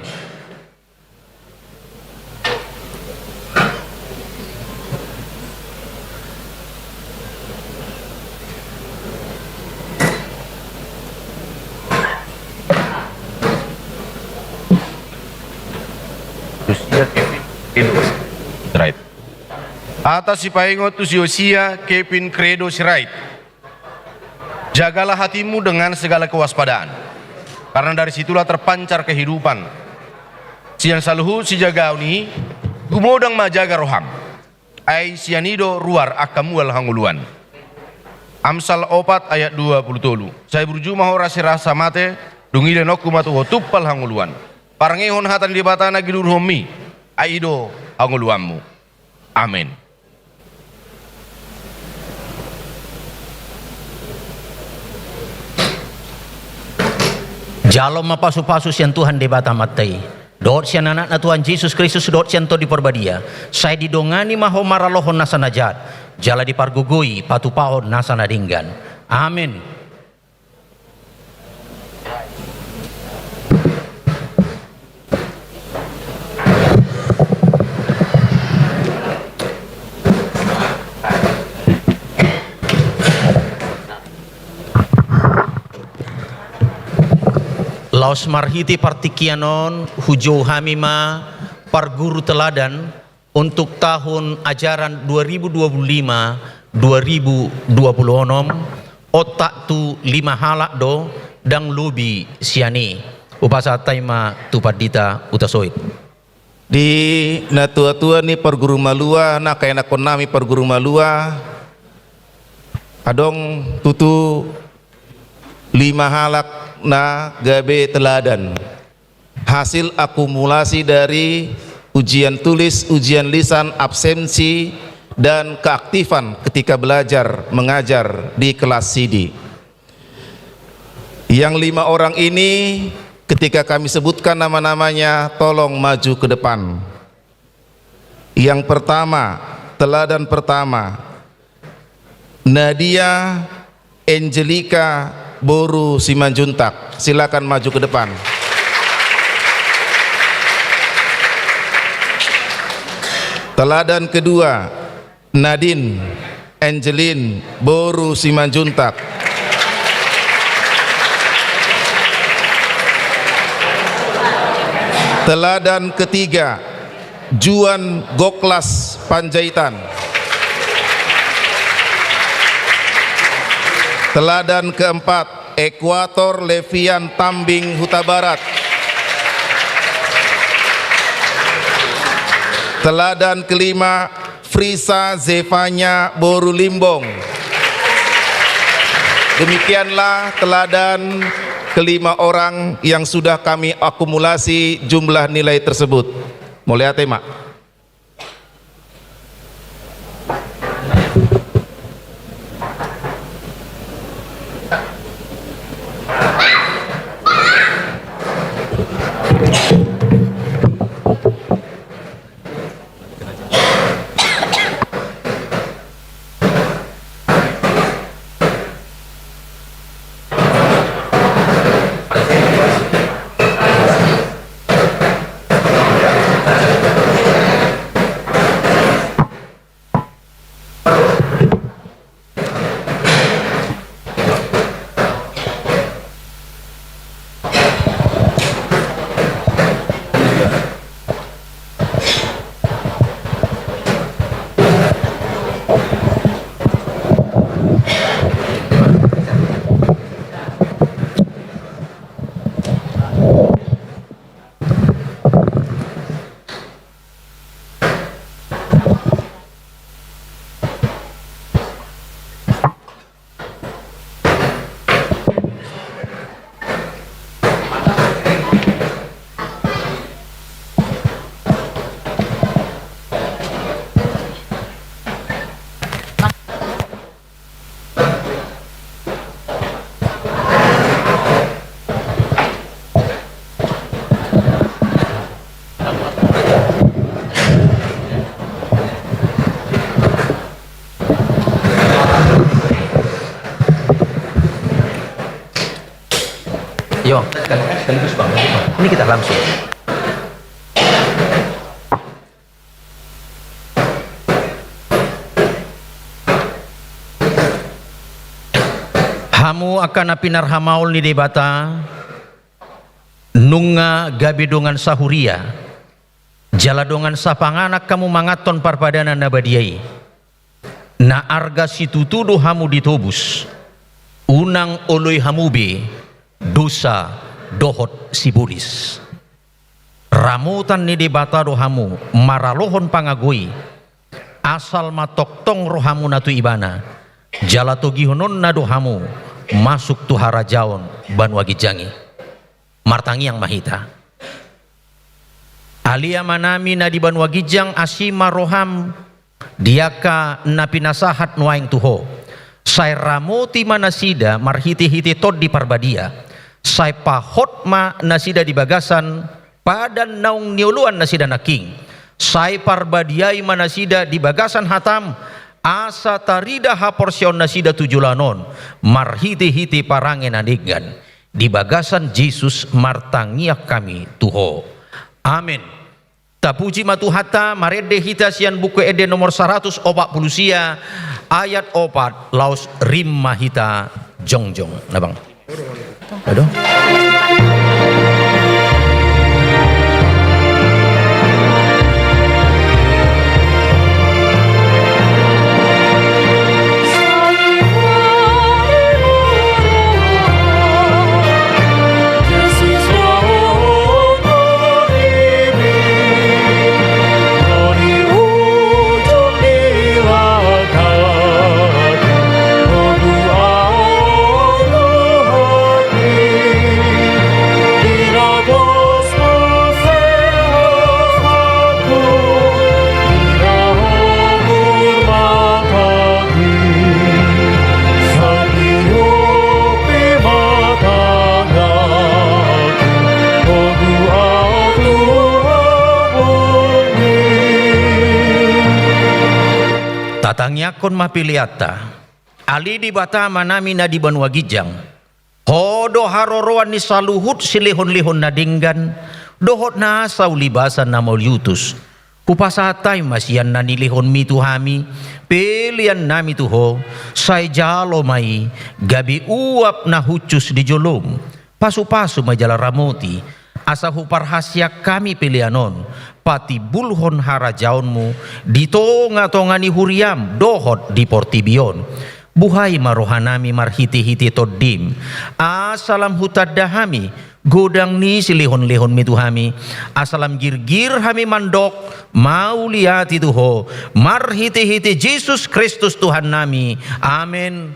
Hata sipaingot tu si Hosea, Kevin, Credo, Sirait. Jagalah hatimu dengan segala kewaspadaan, karena dari situlah terpancar kehidupan. Sian saluhut sijagaon i, gumodang ma jaga roham. Ai sian i do ruar angka mual hangoluan. Amsal opat ayat dua pulu tolu. Sai burju ma ho rasirasa mate, dung i lehononku ma tu ho tumpal hangoluan. Parangehon hata ni Debata na ginurhonmi, ai i do hangoluanmu. Amen. Jalo ma pasupasu sian Tuhan Debata Amanta i, dohot sian Anakna Tuhan Jesus Kristus, dohot sian Tondi Porbadia, sai didongani ma ho maralohon nasa na jat, jala dipargogoi patupahon nasa na denggan. Amen. Laos marhite partingkian on, hujou hami ma parguru teladan untuk tahun ajaran dua ribu dua puluh lima dua ribu dua puluh enam, otak tu lima halak do, ndang lobi sian i. Hupasahat hami ma tu pandita Hutasoit. Di natuatua ni parguru malua, na kaenakhon nami parguru malua, Adong tutu lima halak na gabe teladan. Hasil akumulasi dari ujian tulis, ujian lisan, absensi, dan keaktifan ketika belajar mengajar di kelas sidi. Yang lima orang ini, ketika kami sebutkan nama-namanya, tolong maju ke depan. Yang pertama, teladan pertama, Nadia Angelika boru Simanjuntak. Silakan maju ke depan. Teladan kedua, Nadine Angelin boru Simanjuntak. Teladan ketiga, Juan Goklas Panjaitan. Teladan keempat, Ekuator Levian Tambing Hutabarat. Teladan kelima, Frisa Zefanya boru Limbong. Demikianlah teladan kelima orang yang sudah kami akumulasi jumlah nilai tersebut. Mauliate ma. Yo, sekaligus, Bang. Ini kita langsung. Hamu angka na pinarhamaol ni Debata, nunga gabe dongan sahuria, jala dongan sapanganan hamu manganhon parpadanan na badia i. Na arga situtu do hamu ditobus, unang oloi hamu be dosa dohot sibolis. Ramotan ni Debata do hamu maralohon pangago i, asal ma tongtong rohamuna tu Ibana, jala togihononna do hamu masuk tu harajaon banua ginjang i. Martangiang ma hita. Ale Amanami na di banua ginjang, asi ma roham di angka na pinasahat nuaeng tu Ho. Sai ramoti ma nasida marhitehite Tondi Parbadia. Sai pahot ma nasida di bagasan padan naung nioloan nasida nangkin. Sai parbadiai ma nasida di bagasan hatam, asa tarida haporseaon nasida tu joloan on marhitehite parange na denggan. Di bagasan Jesus martangiang hami tu Ho. Amen. Tapuji ma Tuhanta. Marende hita sian Buku Ende nomor saratus opat pulu sia, ayat opat, laos rap ma hita jongjong. Nah, Bang. Aduh. Tangiangkon ma peleanta. Ale Debata Amanami na di banua ginjang, Ho do haroroan ni saluhut silehonlehon na denggan dohot nasa ulibasan na mauliutus. Hupasahat hami ma sian na nilehonmi tu hami peleannami tu Ho, sai jalo ma i gabe uap na hushus di jolom. Pasupasu ma jala ramoti, asa huparhaseang hami pelean on patimbulhon harajaonmu di tongatonga ni huriam dohot di portibi on. Buhai ma rohanami marhitehite Tondim, asa lam hutanda hami godang ni silehonlehonmi tu hami, asa lam girgir hami mandok mauliate tu Ho, marhitehite Jesus Kristus Tuhannami. Amen.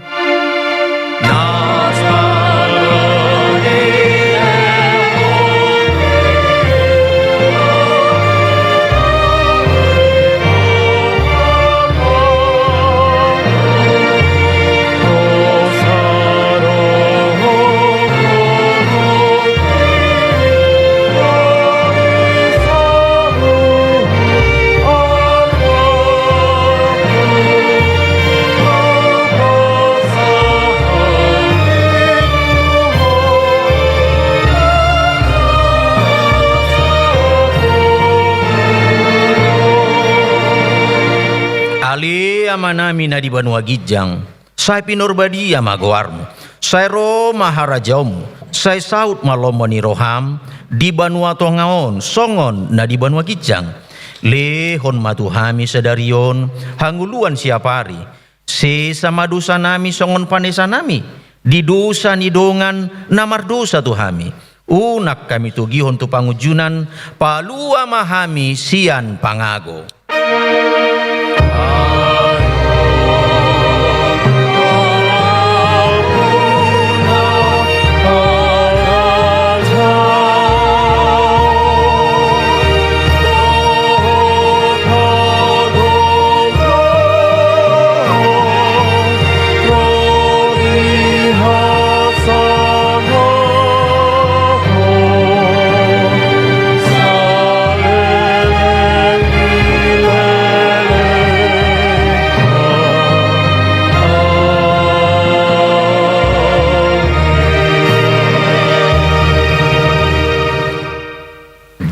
Ale Amanami na di banua ginjang, sai pinarbadia ma goarmu, sai ro ma harajaonmu, sai saut ma lomo ni roham di banua tonga on songon na di banua ginjang. Lehon ma tu hami sadari on hangoluan siapari. Sesa ma dosanami songon panesanami di dosa ni dongan na mardosa tu hami. Unang hami togihon tu pangunjunan, palua ma hami sian pangago.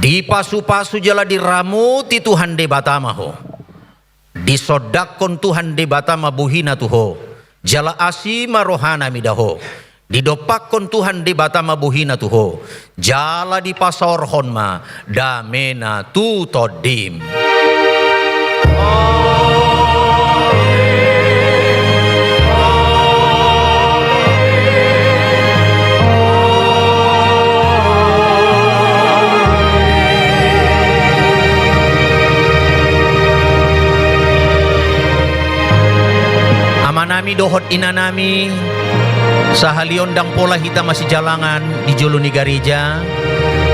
Dipasupasu jala diramoti Tuhan Debata ma ho. Disondangkon Tuhan Debata ma bohina tu ho, jala asi ma rohana mida ho. Didompakkon Tuhan Debata ma bohina tu ho, jala dipasaorhon ma damena tu tondim. Amanami dohot inanami, sahali on ndang pola hita masijalangan di jolo ni gareja,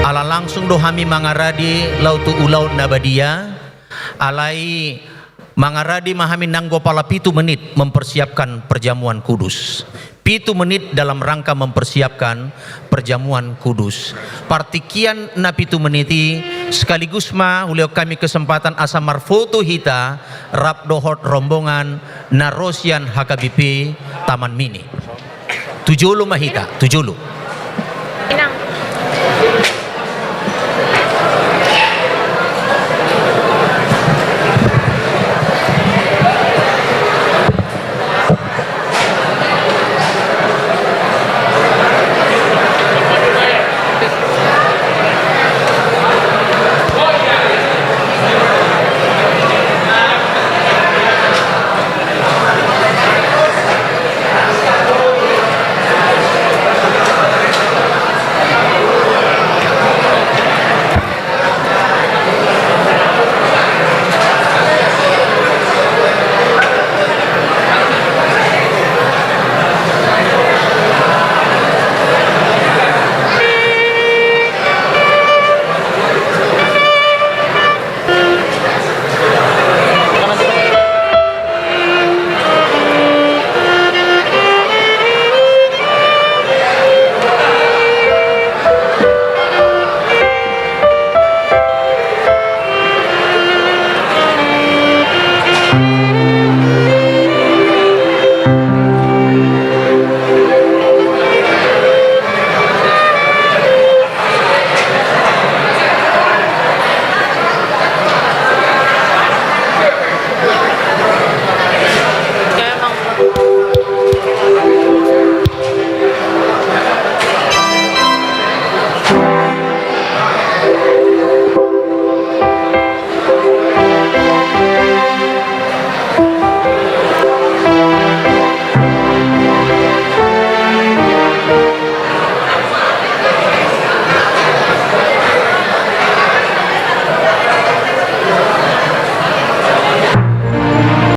ala langsung do hami mangarade laho tu ulaon na badia. Alai mangarade ma hami nanggo pala pitu menit mempersiapkan perjamuan kudus. Pitu menit dalam rangka mempersiapkan perjamuan kudus. Partingkian na pitu menit i, sekaligus ma hulehon hami kesempatan asa marfoto hita rap dohot rombongan na ro sian H K B P Taman Mini. Tu jolo ma hita, tu jolo.